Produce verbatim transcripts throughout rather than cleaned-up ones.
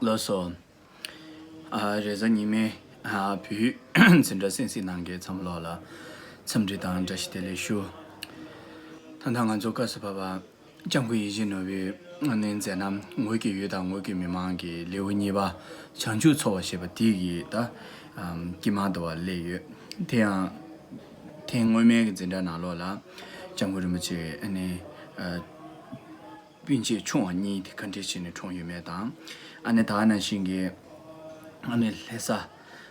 ལགས་སོ། ཨ། རེས་གཟའ་ཉི་མའི་ཨ་བོད་ཡིག་འཛིན་གྲྭ་གསན་གཟིགས་གནང་མཁན་ཚང་མ་ལོག་ལ་འཚམས་འདྲི་དང་བཀྲ་ཤིས་བདེ་ལེགས་ཞུ། ད་ལྟ་ང་ཚོ་བཀའ་སྩལ་པ་སྐྱབས་མགོན་ཡིད་བཞིན་ནོར་བུའི་ཨ་ནི་མཛད་རྣམ་ངོས་ཀྱི་ཡུལ་དང་ངོས་ཀྱི་མི་མང་གི་ལེའུ་གཉིས་པ་བྱང་ཆུབ་འཚོ་བ་ཞེས་པ་དེ་གི་ད་ཨམ་དཀྱིལ་མ་དུ་བ་སླེབས་ཡོད། དེ་ཡང་ཐེངས་སྔོན་མའི་གི་འཛིན་གྲྭ་ནང་ལོགས་ལ་སྐྱབས་མགོན་རིན་པོ་ཆེ་ཨ་ནི་ཨ། སྤུན་མཆེད་ཆུང་བ་གཉིས་དེ་ག་འདྲས་བྱས་ནས་གྲོངས་ཡོད་མེད་དང་། ཨ་ནི་ད་ག་ནང་བཞིན་གྱི་ཨ་ནི་ལྷ་ས་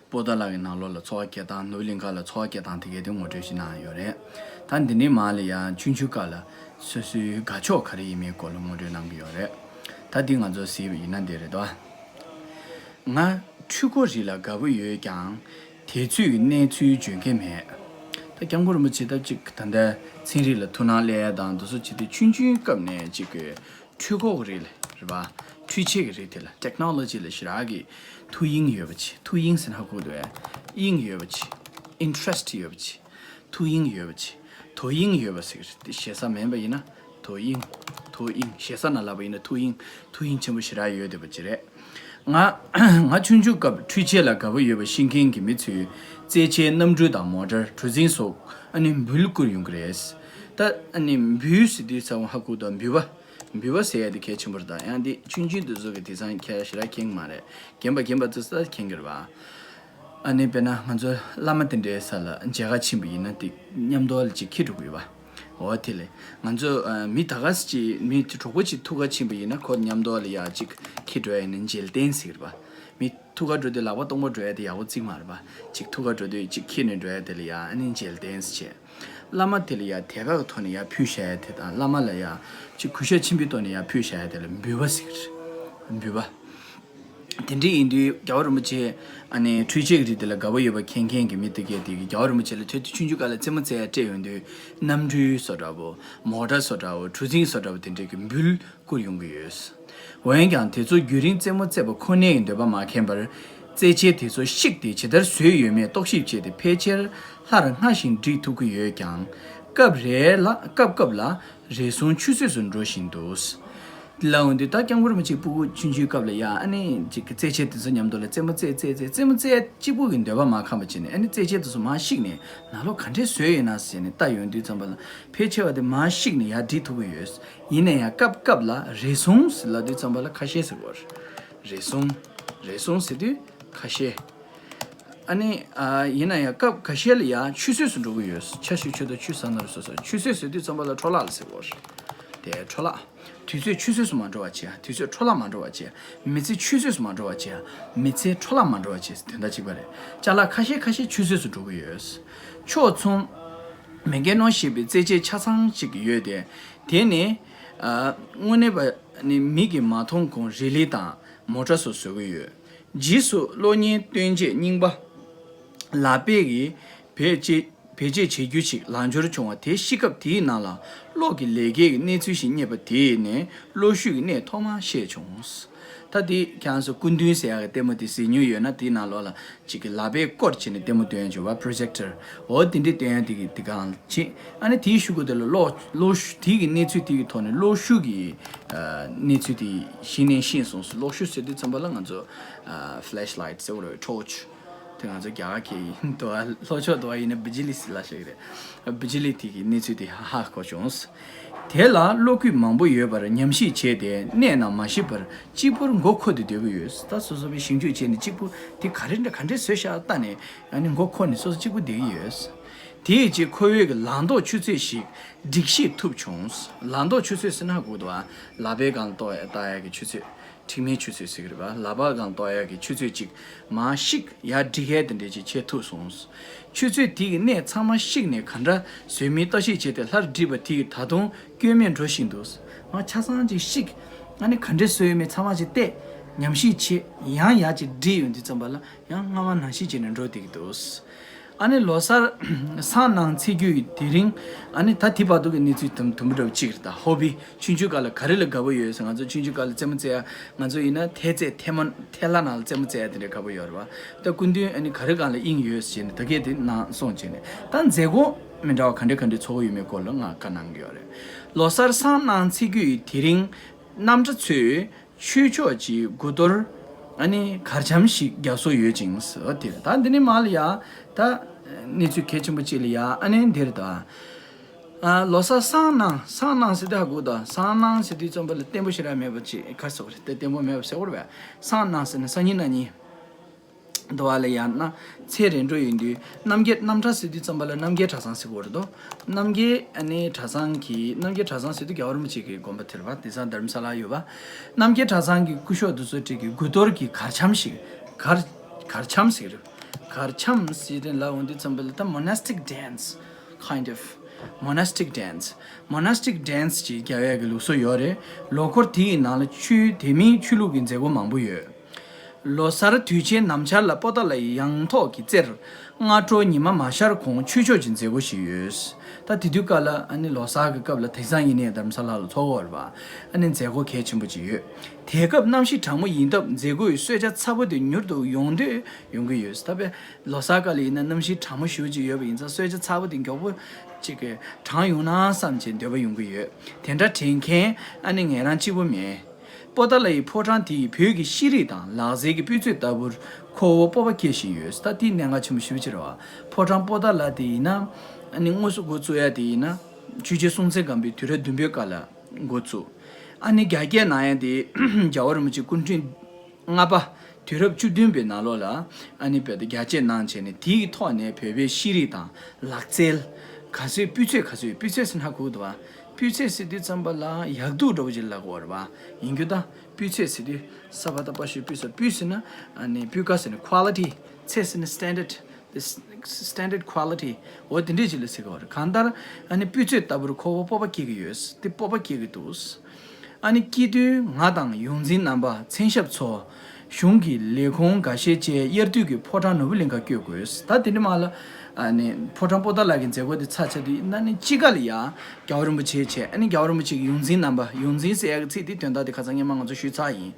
པོ་ཏཱ་ལ་གི་ནང་ལོགས་ལ་འཚོ་བ་སྐྱེལ་སྟངས། ནོར་བུ་གླིང་ཁ་ལ་འཚོ་བ་སྐྱེལ་སྟངས་དེ་གའི་དེ་ངོ་སྤྲོད་ཞིག་གནང་ཡོད་རེད། ད་འདི་ནས་མར་ལ་ཡང་ཆུང་ཆུང་སྐབས་ལ་སོ་སོའི་དགའ་ཕྱོགས་ག་རེ་ཡིན་མིན་སྐོར་ལ་ངོ་སྤྲོད་གནང་གི་ཡོད་རེད། ད་འདི་ང་ཚོ་གཟིགས་པ་ཡིན་ན་འདི་རེད་དོ། ང་འཕྲུལ་འཁོར་རིགས་ལ་དགའ་པོ་ཡོད་ཀྱང་དེ་ཚོའི་གནས་ཚུལ་འཇོན་གྱི་མེད། ད་སྐྱབས་མགོན་རིན་པོ་ཆེ་ད་ཅིག་ད་ལྟ་ཚན་རིག་ལ་ཐུགས་སྣང་སླེབས་ཡ་དང་དེ་ཚོ་བྱེད་དུས་ཆུང་ཆུང་སྐབས་ནས་ཅིག་གི་འཕྲུལ་འཁོར་གྱི་རིགས་ལ་རེད་པ། འཕྲུལ་ཆས་ཀྱི་རིགས་དེ་ལ། ཊེག་ནོ་ལོ་ཇི་ལ་ཞེ་དྲག་གི་ཐུགས་དབྱིངས་ཡོད་པ་བྱས། ཐུགས་དབྱིངས་ཟེར་ན་ཧ་གོ་འདུག་ཨེ། དབྱིངས་ཡོད་པ་བྱས། ཨིན་ཊི་རེ་སི་ཊི་ཡོད་པ་བྱས། ཐུགས་དབྱིངས་ཡོད་པ་བྱས། དོ་དབྱིངས་ཡོད་པ་ཟེར་གི་རེད། དེ་ཞེ་ས་མིན་པ་ཡིན་ན་དོ་དབྱིངས། དོ་དབྱིངས། ཞེ་ས་ན་ལབ་པ་ཡིན་ན་ཐུགས་དབྱིངས། ཐུགས་དབྱིངས་ཆེན་པོ་ཞེ་དྲག་ཡོད་བསྡད་པ་ཅིག་རེད། ང་ང་ཆུང་ཆུང་སྐབས་འཕྲུལ་ཆས་ལ་དགའ་པོ་ཡོད་པ་ཤེས་མཁན་གྱི་མི་ཚོས་རྩེད་ཆས་གནམ་གྲུ་དང་མོ་ཊར། གྲུ་གཟིངས་སོགས་ཨ་ནི་འབུལ་བསྐུར་ཡོང་གི་རེད། ད་ཨ་ནི་འབུལ་ཟེར་དུས་ཚང་མ་ཧ་གོ་དང་། འབུལ་བ། འབུལ་བ་ཟེར་ཡ་དེ་གལ་ཆེན་པོ་རེད། ད་ཡང་འདི་ཆུང་ཆུང་དེ་ཚོ་གི་དེང་སང་ཁྱེད་ཞེ་དྲག་མཁྱེན་གྱི་མ་རེད། རྒན་པ་རྒན་པ་ཚོ་ས་མཁྱེན་གྱི་རེད་པ། ཨ་ནི་དཔེར་ན་ང་ཚོ་བླ་མ་དེ་འདྲའི་ས་ལ་མཇལ་ཁ་ཕྱིན་པ་ཡིན་ན་དེ་མཉམ་དུ་ལ་ཅིག་འཁྱེར་འགྲོ་གི་ཡོད་པ། འོ་དེ་ལས་ང་ཚོ་ཨ་མི་ད་ག་ཅིག་མི་གྲོགས་པོ་ཅིག་ཐུག་ག་ཕྱིན་པ་ཡིན་ན་ཁོ་མཉམ་དུ་ལ་ཡ་ཅིག་འཁྱེར་འགྲོ་ཡ་ཡིན་ན་མཇལ་རྟེན་ཟེར་གི་རེད་པ། མི་ཐུག་ག་འགྲོ་དུས་ལག་པ་སྟོང་པ་འགྲོ་ཡ་དེ་ཡག་པོ་བརྩི་གི་མ་རེད་པ། ཅིག་ཐུག་ག་འགྲོ་དུས་ཅིག་འཁྱེར་ནས་འགྲོ་ཡ་དེ་ལ་ཡ་ཨ་ནི་མཇལ་རྟེན་ཟེར་བྱས། བླ་མ་དེ་ལ་ཡ་དད་པ་གི་ཐོག་ནས་ཡ་ཕུལ་བཞག་ཡ་དེ་དང་། བླ་མ་ལ་ཡ་ཅིག་གུས་ཞབས་ཆེན་པོའི་ཐོག་ནས་ཡ་ཕུལ་བཞག་ཡ་དེ་ལ་འབུལ་བ་ཟེར་གི་རེད། འབུལ་བ། དེ་འདྲ་ཡིན་དུས་རྒྱལ་བ་རིན་པོ་ཆེ་ཨ་ནི་འཕྲུལ་ཆས་ཀྱི་རིགས་དེ་ལ་དགའ་པོ་ཡོད་པ་མཁྱེན་མཁན་གྱི་མི་དེ་གས་དེ་གིས་རྒྱལ་བ་རིན་པོ་ཆེ་ལ་དེ་དུས་ཆུང་ཆུང་སྐབས་ལ་རྩེད་མོ་རྩེ་ཡ་སྤྲད་ཡོང་དུས་གནམ་གྲུ་བཟོ་འདྲ་པོ། མོ་ཊ་བཟོ་འདྲ་པོ། གྲུ་གཟིངས་བཟོ་འདྲ་པོ་དེ་འདྲ་གི་འབུལ་བསྐུར་ཡོང་གི་ཡོད། འོན་ཀྱང་དེ་ཚོ་རྒྱུན་རིང་རྩེད་མོ་རྩེ་བ་ཁོ་ནའི་འདོད་པ་མ་ཁེངས་པར་རྩེད་ཆས་དེ་ཚོ་བཤིག་སྟེ་ཇི་ལྟར་བཟོས་ཡོད་མེད་རྟོག་ཞིབ་བྱས་ཏེ་ཕལ་ཆེར་སླར་སྔར་བཞིན་སྒྲིག་ཐུབ་ཀྱི་ཡོད་ཀྱང་། སྐབས་རེ་ལ་སྐབས་སྐབས་ལ་རེ་ཟུང་ཆུད་ཟོས་སུ་འགྲོ་བཞིན་འདུག་ལབ་འོང་དུས་ད་སྐྱབས་མགོན་རིན་པོ་ཆེ་སྤུ་གུ་ཆུང་ཆུང་སྐབས་ལ་ཡ་ཨ་ནི་ཅིག་གི་རྩེད་ཆས་དེ་ཚོ་མཉམ་དུ་ལ་རྩེད་མོ་རྩེ་རྩེ་རྩེ་རྩེད་མོ་རྩེ་གཅིག་པུ་གི་འདོད་པ་མ་ཁེངས་པ་བྱས་ནས་ཨ་ནི་རྩེད་ཆས་དེ་ཚོ་མར་བཤིག་ནས་ནང་ལོགས་ག་འདྲས་བཟོས་ཡོད་ན་ཟེར་ནས་ལྟ་ཡོང་དུས་ཙམ་པ་ལ་ཕལ་ཆེ་བ་དེ་མར་བཤིག་ནས་ཡར་སྒྲིག་ཐུབ་ཀྱི་ཡོད། ཡིན་ན་ཡང་སྐབས་སྐབས་ལ་རེ་ཟུང་ཟེར་ལབ་དུས་ཙམ་པ་ལ་ཁ་ཤས་ཟེར་གོ། རེ་ཟུང་། རེ་ཟུང་ཟེར་དུས་ཁ་ཤས། ཨ་ནི་ཨ་ཡིན་ན་ཡང་སྐབས་ཁ་ཤས་ལ་ཡང་ཆུད་ཟོས་སུ་འགྲོ་གི་ཡོད། ཆ་ཤས་ཆུ་དང་ཆུ་ས་ན་རུ་སོ་སོ། ཆུད་ཟོས་ཟེར་དུས་ཙམ་པ་ལ་འཕྲོ་བརླག་ལ་ཟེར་གོ། དེ་འཕྲོ་བརླག་དུས་ཚོད་ཆུད་ཟོས་སུ་མ་འགྲོ་བ་བྱས། དུས་ཚོད་འཕྲོ་བརླག་མ་འགྲོ་བ་བྱས། མི་ཚེ་ཆུད་ཟོས་སུ་མ་འགྲོ་བ་བྱས། མི་ཚེ་འཕྲོ་བརླག་མ་འགྲོ་བ་བྱས། དོན་དག་གཅིག་པ་རེད། ཅ་ལག་ཁ་ཤས་ཁ་ཤས་ཆུད་ཟོས་སུ་འགྲོ་གི་ཡོད། ཕྱོགས་མཚུངས། མེ་ཀེ་ནོ་ཞེས་པའི་རྩེད་ཆས་ཆ་ཚང་ཞིག་ཡོད་དེ། དེ་ནི་ཨ་དངོས་གནས་པ་ནི་མིག་གིས་མ་མཐོང་གོང་རི་ལི་དང་མོ་ཊ་སོགས་བཟོ་གི་ཡོད། རྗེས་སུ་གློག་བརྙན་སྟོན་ཆས་རྙིང་པ་ལག་པས་ཀྱིས་བེད་སྤྱད་བེད་སྤྱད་བྱེད་རྒྱུ་ཞིག་ལག་འབྱོར་བྱུང་བ་དེ་ཤི་སྐབས་དེའི་ནང་ལ་གློག་གི་ལས་ཀའི་གནས་ཚུལ་ཞིག་རྙེད་པ་དེས་ནི་གློག་ཤུགས་ཀྱི་གནད་ཐོག་མར་ཤེས་བྱུང་། ད་དེ་ཁྱེད་རང་ཚོ་སྐུ་མདུན་ཟེར་ཡག་གི་ལྟད་མོ་དེ་གཟིགས་མྱོང་ཡོད་ན་དེའི་ནང་ལོགས་ལ་ཅིག་གི་ལག་པས་བསྐོར་བྱས་ནས་ལྟད་མོ་སྟོན་ཡག་བྱུང་བ། པྲོ་ཇེག་ཊར། འོ་དེ་འདྲས་སྟོན་ཡག་དེ་གི་དེ་གང་ཅིག་ཨ་ནི་དེའི་གཞུག་གུ་དེ་ལ་གློག་གློག་ཤུ་དེ་གི་གནས་ཚུལ་དེ་གི་ཐོག་ནས་གློག་ཤུགས་ཀྱི་ཨ་གནས་ཚུལ་དེ་གཞི་ནས་ཤེས་སོང་། གློག་ཤུགས་ཟེར་དུས་ཙམ་པ་ལ་ང་ཚོ་ཨ་ཕ་ལེཤ་ལའིཊ་ཟེར་བ་རེད། ཊོར་ཆི། དེ་ང་ཚོ་རྒྱ་གར་སྐད་ཡིན་དུ་བ། ལྷོ་ཕྱོགས་དུ་བ་ཡིན་ན་བི་ཇི་ལི་ཟེར་ལབ་ཤེས་ཀྱི་རེད། བི་ཇི་ལི་དེ་གི་གནས་ཚུལ་དེ་ཧ་ཧ་གོ་བྱུང་། དེ་ལ་གློག་སྐུད་མང་པོ་ཡོད་པར་ཉམས་ཞིབ་བྱས་ཏེ་གནད་རྣམས་མ་ཤེས་པར་གཅིག་པུར་མགོ་འཁོར་ཏེ་སྡོད་ཀྱི་ཡོད། ད་སོ་སོ་པའི་ཞིབ་འཇུག་བྱས་ནས་གཅིག་པུ་དེ་ག་རེ་འདྲ་ག་འདྲས་བཟོས་ཤག་ལྟ་ནས་ཨ་ནི་མགོ་འཁོར་ནས་སོ་སོ་གཅིག་པུ་བསྡད་ཀྱི་ཡོད། དེའི་རྗེས་ཁོ་བོས་ཀྱི་ལག་འདོགས་ཆུ་ཚོད་ཞིག་སྒྲིག་ཤེས་ཐུབ་བྱུང་། ལག་འདོགས་ཆུ་ཚོད་ཟེར་ན་གོ་འདུག་ཨ། ལག་པའི་སྒང་ལ་གཏོགས་ཡ་ལྟ་ཡ་གི་ཆུ་ཚོད། མཁྲིག་མའི་ཆུ་ཚོད་ཟེར་གི་རེད་པ། ལག་པ་སྒང་གཏོགས་ཡག་གི་ཆུ་ཚོད་ཅིག་མར་བཤིག་ཡར་སྒྲིག་ཡག་དེ་འདྲས་ཅིག་བྱེད་ཐུབ་སོང་། ཆུ་ཚོད་དེ་གི་གནད་ཚང་མ་བཤིག་ནས་ག་འདྲ་བཟོས་མིན་ལྟ་ཞིབ་བྱས་ཏེ་སླར་བསྒྲིགས་པ་དེ་གི་ད་དུང་སྐྱོན་མེད་འགྲོ་བཞིན་འདུག་མར་ཆ་ཚང་ཅིག་བཤིག་ཨ་ནི་ག་འདྲས་བཟོས་ཡོད་མེད་ཚང་མ་ཅིག་བལྟས། ཉམས་ཞིབ་བྱས། ཡང་ཡར་ཅིག་བསྒྲིགས་ཡོང་དུས་ཙམ་པ་ལ་ཡང་སྔ་མ་ནང་བཞིན་བྱས་ནས་འགྲོ་བསྡད་ཀྱི་འདུག་ཨ་ནི་ལོ་གསར་སང་གནངས་ཚེས་བཅུ་ཡི་དེ་རིང་། ཨ་ནི་ད་དེ་བར་དུ་གི་གནས་ཚུལ་དུམ་དུམ་བུ་འདྲ་བོ་གཅིག་རེད། ད་ཧོ་བི། ཆུང་ཆུང་སྐབས་ལ་ག་རེ་ལ་དགའ་པོ་ཡོད་ཟེར། ང་ཚོ་ཆུང་ཆུང་སྐབས་ལ་རྩེད་མོ་རྩེ་ཡ། ང་ཚོ་ཡིན་ན་ཐལ་རྩེད། ཐལ་མོ། ཐལ་ལ་ནང་ལ་རྩེད་མོ་རྩེ་ཡ་དེ་འདྲའི་དགའ་པོ་ཡོད་རེད་བ། ད་སྐུ་མདུན་ཨ་ནི་ག་རེ་སྒང་ལ་དབྱིངས་ཡོད་ཟེར་ནས་ད་གས་དེ་གནང་སོང་བྱས་ནས། ད་མཛད་སྒོ་མི་འདྲ་བ་ག་འདྲ་ག་འདྲ་ཚོགས་ཀྱི་ཡོད་མེད་སྐོར་ལ་ང་བཀའ་གནང་གི་ཡོད་རེད། ལོ་གསར་སང་གནངས་ཚེས་བཅུ་ཡི་དེ་རིང་གནམ་གྲུ་ཚོས་ ཆོས་ཕྱོགས་ཀྱི་དགུ་གཏོར་ཨ་ནི་གར་འཆམ་ཞིག་རྒྱག་སྲོལ་ཡོད་ཅིང་ཟེར་དེ་རེད། ད་འདི་ནི་མ་ལ་ཡ་ད་གནས་ཚུལ་གལ་ཆེན་པོ་གཅིག་ལ་ཡ་ཨ་ནི་འདིར་ད་ལོ་གསར་སང་གནང་སང་གནང་ཟེར་དུས་ཧ་གོ་ད། སང་གནང་ཟེར་དུས་ཙམ་པ་ལ་བརྟན་པོ་ཞེ་དྲག་མེད་པ་ཅིག་ག་སོགས་རེད་དེ། བརྟན་པོ་མེད་པ་ཟེར་བ་རེད་པས། སང་གནང་ཟེར་ན་སང་ཉིན་གནངས་ཉིན། འདུ་བ་ལ་ཡང་ན་ཚེ་རིང་འགྲོ་ཡིན་དུས་རྣམ་རྒྱལ་རྣམ་གྲྭ་ཟེར་དུས་ཙམ་པ་ལ་རྣམ་རྒྱལ་གྲྭ་ཚང་ཟེར་གོ་རེད་དོ། རྣམ་རྒྱལ་ཨ་ནི་གྲྭ་ཚང་གི་རྣམ་རྒྱལ་གྲྭ་ཚང་ཟེར་དུས་རྒྱལ་བ་རིན་པོ་ཆེ་གི་དགོན་པ་དེར་བ་དེ་ཚང་དྷརམ་ས་ལ་ཡོད་པ། རྣམ་རྒྱལ་གྲྭ་ཚང་གི་སྐུ་ཞབས་དེ་ཚོ་ཁྲིད་ཀྱི་དགུ་གཏོར་གྱི་གར་འཆམ་ཞིག་གར་གར་འཆམ་ཟེར་གི་རེད། གར་འཆམ་ཟེར་དེ་ལ་འོང་དུས་ཙམ་པ་ལ་ད་monastic dance, kind of monastic dance, monastic dance ཅེས་རྒྱལ་བའི་གི་ལུགས་སྲོལ་ཡོད་རེད། ལོ་འཁོར་དེ་ཡི་ནང་ལ་ཆོས་དེ་མིན་ཆོས་ལུགས་ཀྱི་མཛད་སྒོ་མང་པོ་ཡོད། ལོ་གསར་དུས་ཆེན་ནམ་ཆར་ལ་པོ་ཏཱ་ལའི་ཡང་ཐོག་གི་རྩེར་སྔ་དྲོ་ཉི་མ་མ་ཤར་གོང་ཆོས་ཕྱོགས་ཀྱི་མཛད་སྒོ་ཞིག་ཡོད། ད་དེ་དུས་སྐབས་ལ་ཨ་ནི་ལོ་གསར་གྱི་སྐབས་ལ་དེང་སང་ཡིན་ནའི་དྷརམ་ས་ལ་ལ་ཚོགས་འཁོར་བ་ཨ་ནི་མཛད་སྒོ་གལ་ཆེན་པོ་ཅིག་ཡོད། དེ་སྐབས་གནམ་གཤིས་གྲང་མོ་ཡིན་སྟབས་མཛད་སྒོའི་གསོལ་ཇ་ཚ་པོ་དེ་མྱུར་དུ་ཡོང་འདོད་ཡོང་གི་ཡོད། ད་དཔེ་ལོ་གསར་སྐབས་ལ་ཡིན་ན་གནམ་གཤིས་གྲང་མོ་ཞེ་པོ་ཅིག་ཡོད་པ་ཡིན་ཙང་གསོལ་ཇ་ཚ་པོ་དེ་མགྱོགས་པོ་ཅིག་གི་གྲང་ཡོང་ན་བསམ་བྱས་འདོད་པ་ཡོང་གི་ཡོད། དེ་འདྲ་དྲན་མཁན་ཨ་ནི་ངེད་རང་གཅིག་པུ་མིན། པོ་ཏཱ་ལའི་ཕོ་བྲང་དེ་ཡི་བོད་ཀྱི་ཤེས་རིག་དང་ལག་རྩལ་གྱི་སྤུས་ཚད་ལྟ་བུར་ཁོ་བོ་སྤོབས་པ་སྐྱེ་བཞིན་ཡོད། ད་དེ་གནད་འགག་ཆེན་པོ་ཞེ་པོ་ཅིག་རེད་བ། ཕོ་བྲང་པོ་ཏཱ་ལ་དེ་ཡིན་ན་ཨ་ནི་དངོས་སུ་འགོ་བཙུགས་ཡ་དེ་ཡིན་ན་ཆོས་རྒྱལ་སྲོང་བཙན་སྒམ་པོའི་དུས་རབས་བདུན་པའི་སྐབས་ལ་འགོ་བཙུགས། ཨ་ནི་རྒྱ་སྐྱེད་གནང་ཡ་དེ་རྒྱལ་བ་རིན་པོ་ཆེ་སྐུ་ཕྲེང་ལྔ་པ་དུས་རབས་བཅུ་བདུན་པའི་ནང་ལོགས་ལ་ཨ་ནི་བོད་དུ་རྒྱ་སྐྱེད་གནང་བྱས་ནས་དེའི་ཐོག་ནས་བོད་པའི་ཤེས་རིག་དང་ལག་རྩལ་ག་ཚོད་སྤུས་ཚད་ག་ཚོད་སྤུས་ཚད་ཟེར་ན་གོ་འདུག་བ། སྤུས་ཚད་ཟེར་དུས་ཙམ་པ་ལ་ཡག་སྡུག་འདྲ་བོ་ཅིག་ལབ་དགོས་རེད་བ། ཡིན་རྒྱུ་ད་སྤུས་ཚད་ཟེར་དུས་ས་པ་ད་པ་ཞོ་སྤུས་ས་སྤུས་ཟེར་ན་ཨ་ནི་སྤུས་ཀ་ཟེར་ན་quality། ཚད་ཟེར་ན་standard། The standard quality འོ་དེ་འདྲས་ཅིག་ལ་ཟེར་གི་བ་རེད། གང་ལྟར་ཨ་ནི་སྤུས་ཚད་ལྟ་བུར་ཁོ་བོ་སྤོབས་པ་སྐྱེ་གི་ཡོད། དེ་སྤོབས་པ་སྐྱེ་གི་འདུག་ཨ་ནི་སྐྱེས་དུས་ང་དང་ཡོངས་འཛིན་རྣམ་པ་མཚན་ཞབས་ཚོ་གཞུང་གི་ལས་ཁུངས་འགའ་ཤས་བཅས་དབྱར་དུས་ཀྱི་ཕོ་བྲང་ནོར་བུ་གླིང་ཁར་བསྐྱོད་དགོས། ད་དེ་འདྲ་མ་ལ་ཨ་ནི་ཕོ་བྲང་པོ་ཏཱ་ལ་གི་མཛད་སྒོ་དེ་ཚར་ཆ་དུས་ན་ནི་དཔྱིད་ཀ་ལ་ཡ་རྒྱལ་བ་རིན་པོ་ཆེ་བྱས། ཨ་ནི་རྒྱལ་བ་རིན་པོ་ཆེ་གི་ཡོངས་འཛིན་རྣམ་པ། ཡོངས་འཛིན་ཟེར་ཡ་གི་ཚིག་དེ་དོན་དག་དེ་ཁ་སང་སྔོན་མ་ང་ཚོ་ཞུས་ཚར་ཡིན།